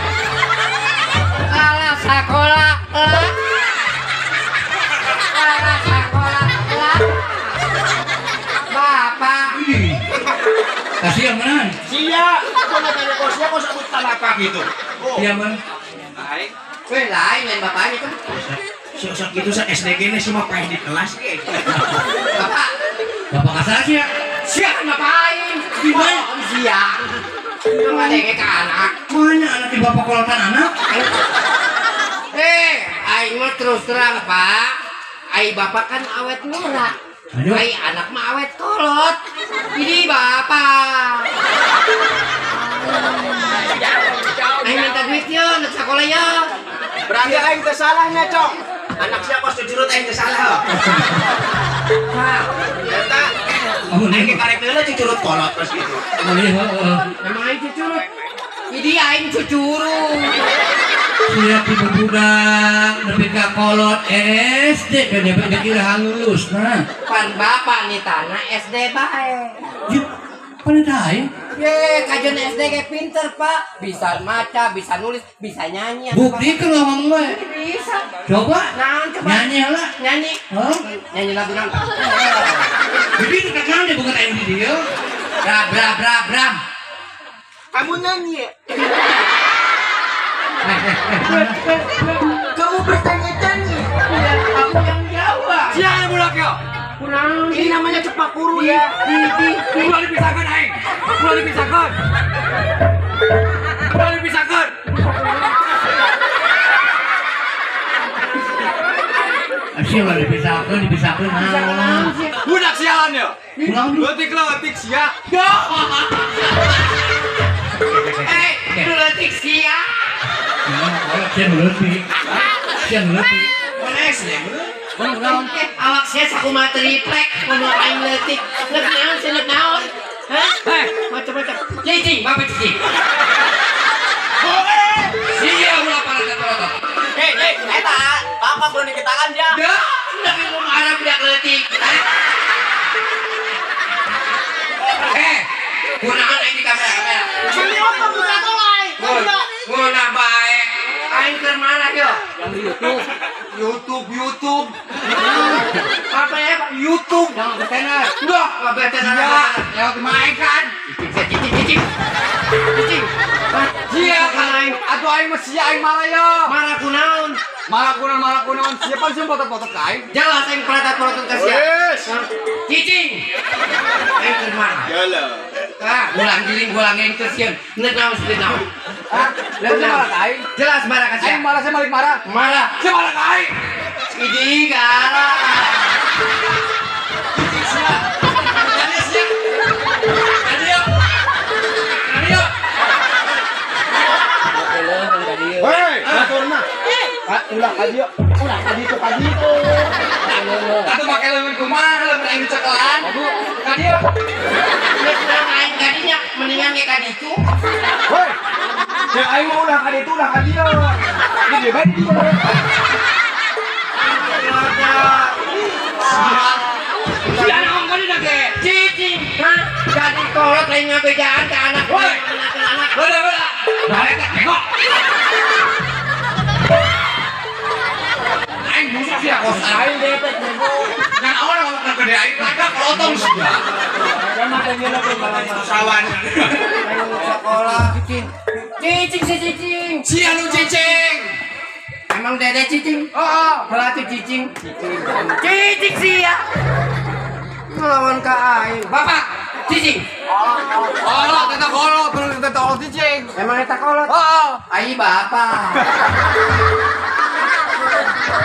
Lala sekolah lah. Lala sekolah lah. Bapak. Kasih yang mana? Sia, kok nggak tanya kok sia kok sebut talaka gitu. Iya man. Baik. Weh lain lain bapaknya kan. Sok-sok gitu sa SDG ini semua pengen di kelas ge. Bapak. Bapak kasar sia. Sia ngapain? Gimana? Sia. Ngadenge ke anak. Mana anak di bapak kolotan anak? Aing mah terus terang, Pak. Ai bapak kan awet murah. Ai anak mah awet kolot. Ini bapak. Aing minta duit yo, anak sekolah yo. Berarti aing teh salahnya, Cong. Anak siapa cucurut aing teh salah. Pak, eta aing karek heula cucurut kolot terus gitu. Emang aing cucurut. Ini aing cucurut. Siap ibu budak nepi ka kolot SD kan ya kira lulus nah. Pan bapak nih tanah SD bae. Pan eta aing? Ye, kajian SD kayak pinter, Pak. Bisa maca, bisa nulis, bisa nyanyi. Buktikan lah ngomong gue. Bisa. Coba. Nah, coba. Nyanyi lah. Nyanyi. Huh? Nyanyi lagu naon? Jadi dekat nyanyi bukan aing di dia. Bra bra bra bra. Kamu nyanyi. Kamu bertanya-tanya. Aku yang jawab. Siapa budak yo? Kunaon? Ini namanya cepak kuru ya. Ulah dipisahkeun aing. Ulah dipisahkeun. Ulah dipisahkeun. Sia ulah dipisahkeun, dipisahkeun naon? Budak sialan ya. Leutik-leutik sia. Eh, leutik sia. Sia leutik. Sia leutik. Mones ya. Awak sia sakumaha triplek ngomong aing leutik. Leuk naon sia leuk naon? Hah? Macam-macam. Cicing, bapak cicing. Sia ulah parah-parah. Hei, hei, eta bapak belum dikitakan dia. Dah, tapi mau marah budak leutik. Eh, kunaon aing di kamera-kamera. Sini apa budak tolai? Ngunah bae. Aing keur marah yo. Yang di YouTube. YouTube. Apa ya? YouTube. Jangan betenar. Udah, enggak betenar. Ya, lewat main kan. Cicing. Cicing. Sia kan aing. Atuh aing mah sia aing marah yo. Marah kunaon? Marah kunaon. Siapa sih potot-potot ka aing? Jelas aing pelatat-pelatot ka sia. Cicing. Aing keur marah. Yalah. Ah, gulang giling teu sieun. Neuk naon sieun naon. Hah? Jelas marah ka aing. Jelas marah ka sia. Aing marah sia balik marah. Marah. Sia marah ka aing. Idi galak. Cicing sia. Jadi sia. Jadi yo. Jadi yo. Hei, batur mah. Ulah ka dieu. Ulah ka ditu ka ditu. Atuh make leuweung kumaha leuweung aing dicekelan. Ka dieu. Geus naon aing ka dinya mendingan ge ka ditu. Hei. Cek aing mah ulah ka ditu ulah ka dieu. Ini dia bae di dieu. Sia naon ka dieu ge? Cicing. Hah? Jadi kolot lain ngabejaan ka anak. Woi. Anak-anak. Beda-beda. Balik tengok. Aing busuk sia kos aing bebek bego. Ngan awal ngomong gede aing raga kelotong sia. Sawan. Sekolah cicing. Cicing si cicing. Sia nu cicing. Emang dede cicing? Heeh. Pelatih cicing. Cicing sia. Ngelawan ka aing. Bapak, cicing. Kolot eta kolot, bener eta kolot cicing. Emang eta kolot? Heeh. Ai bapak.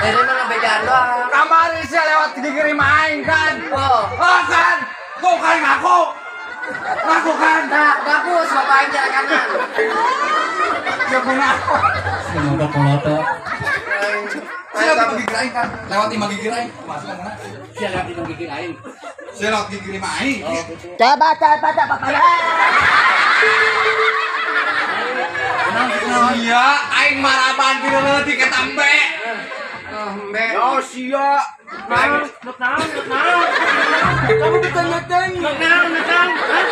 Dede mah ngabejaan doang. Kamari sia lewat dikirim aing kan. Oh. Oh kan. Kok kan ngaku. Ngaku kan. Nah, bagus bapak aing jalan kanan. Ya kunaon. Sia kolotot. Sia lewat gigir aing kan. Lewat imah gigir aing. Masuk mana? Sia lewat imah gigir aing. Sia lewat gigir imah aing. Coba bapak. Sia aing maraban ti leutik eta embe. Embe. Oh sia. Naon? Naon? Kamu bertanya-tanya. Naon? Hah?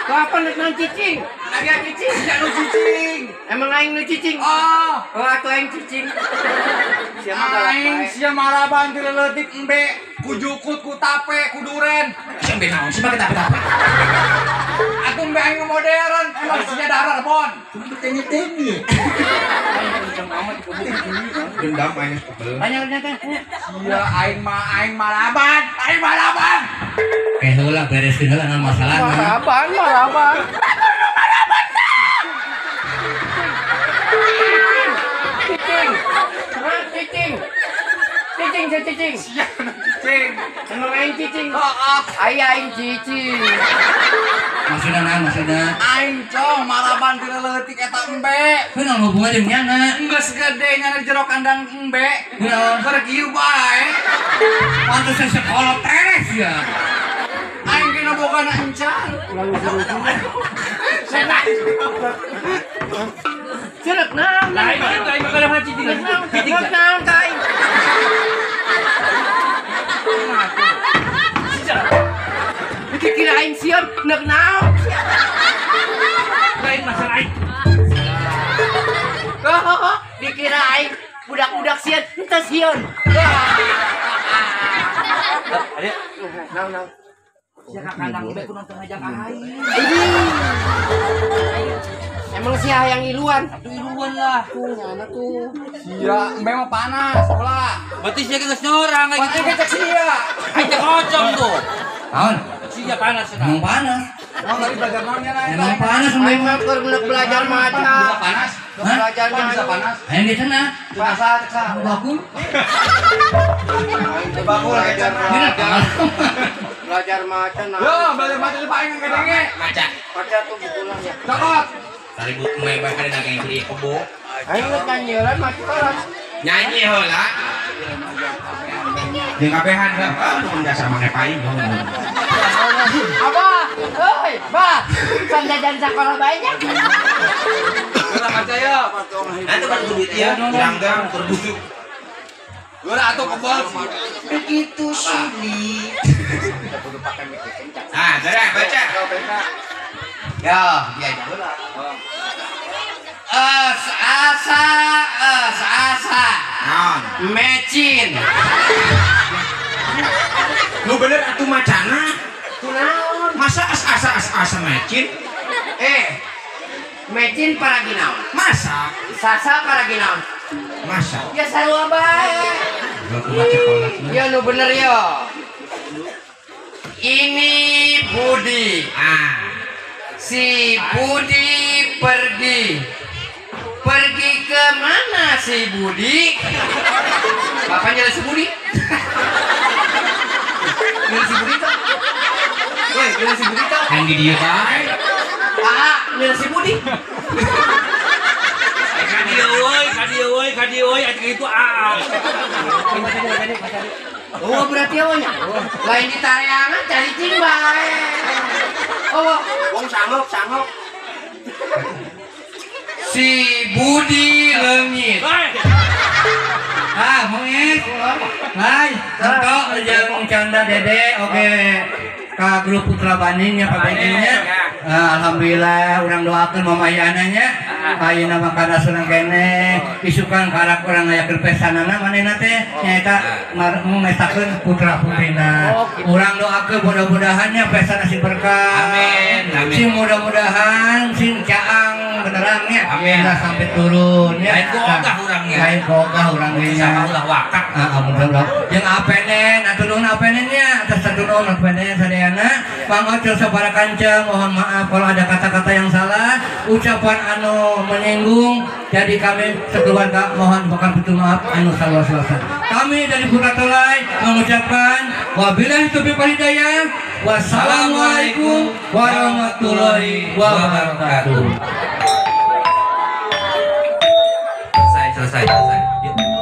Kapan naon cicing? Aya cicing, sia nu cicing. Emang aing nu cicing? Oh, oh atuh aing cicing. Sia mah galak Aing bae. sia maraban ti leutik embe, ku jukut, ku tape, ku duren. Sia embe naon sih make tape-tape? Atuh embe aing modern, emang sia darah bon. Kamu bertanya-tanya. Dendam aing kebel. Banyak ternyata. Sia aing mah aing maraban, aing maraban. Kayak heula bereskeun heula naon masalahna. Maraban. Cicing. Hah, cicing. Cicing, si cicing. Sia nu cicing. Emang aing cicing. Heeh. Ai aing cicing. Maksudna naon maksudna? Aing cong maraban ti leutik eta embe. Kunaon hubungan jeung nyana? Geus gede nyana di jero kandang embe. Kunaon? Keur kieu bae. Pantes sekolah teres ya. Aing kena boga na encan. Setan. Cerek naon? Lain kitu aing mah kada cicing. Naon? Cicing naon ka aing? Dikira aing sieun neuk naon? Lain masalah aing. Oh, dikira aing budak-budak sieun, henteu sieun. Ada Naon naon? sia ka kandang embe kunaon teu ngajak aing. Ini. Emang si hayang iluan? Atuh iluan lah. Tuh nyana tuh. Sia, memang panas sekolah. Berarti sia geus nyorang kayak gitu. Pasti cek sia. Aing teh kocong tuh. Naon? Sia panas cenah. Emang panas. Emang tadi belajar naon nya Emang panas Aing mah keur belajar maca. Bisa panas. Belajar bisa panas. Aing di cenah. Cek sa, cek sa. Bakul. Bakul belajar maca nah. Yo, belajar maca di paing gedenge. Maca. Maca tuh bukulah ya. Cokot. Saribut mah bae kada nang beli kebo. Aing geus nyanyian maca. Nyanyi heula. Jeung kabehan ah mun dasar mane paing. Apa? Euy, Bah. San jajan sakola banyak. Geura maca ya. Atuh kan duit ya, langgang keur busuk. Geura atuh kebal. Begitu sulit. Ah, geura baca. Ya, dia aja. Es asa es asa. Naon? Mecin. Nu bener atuh macana. Kunaon? Masa as asa as asa mecin? Mecin paragi naon? Masa? Sasa paragi naon? Masa? Ya sarua bae. Ya nu bener yo. Ini Budi. Ah. Si Budi pergi. Pergi ke mana si Budi? Bapaknya si Budi. Nyala si Budi tuh. Woi, nyala si Budi tuh. Yang di dia bae. Ah, nyala si Budi. Ka dieu euy, atuh itu ah. Oh, berarti awalnya. Lain di tareangan cari cing bae. Oh, wong sanggup. Si Budi leungit. Ah, mungkin. Hai, tentu jeung Canda Dede oke. Ka grup Putra Baning nya pabenginnya. Alhamdulillah urang doakeun mamayana nya. Ayeuna mah kana seneng keneh, isukan karak urang ngayakeun pesanana manehna teh nyaeta mestakeun putra putrina. Urang doakeun mudah-mudahan nya pesana sing berkah. Amin. Amin. Sing mudah-mudahan sing caang benerangnya. Amin. Ulah sampai turun ya. Lain ku ogah urangnya. Lain ku ogah urangnya. Sama ulah wakak. Heeh, mudah-mudahan. Jeung apenen atuh nuhun apenen nya, atas nuhun apenen sadayana. Pangocel sabara kanca, mohon maaf kalau ada kata-kata yang salah, ucapan anu menyinggung. Jadi kami sekeluarga mohon bukan pintu maaf anu saluas-luasan. Kami dari Putra Tolai mengucapkan wabillahi taufiq wal hidayah. Wassalamualaikum warahmatullahi wabarakatuh. Selesai.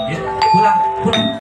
Yuk, pulang.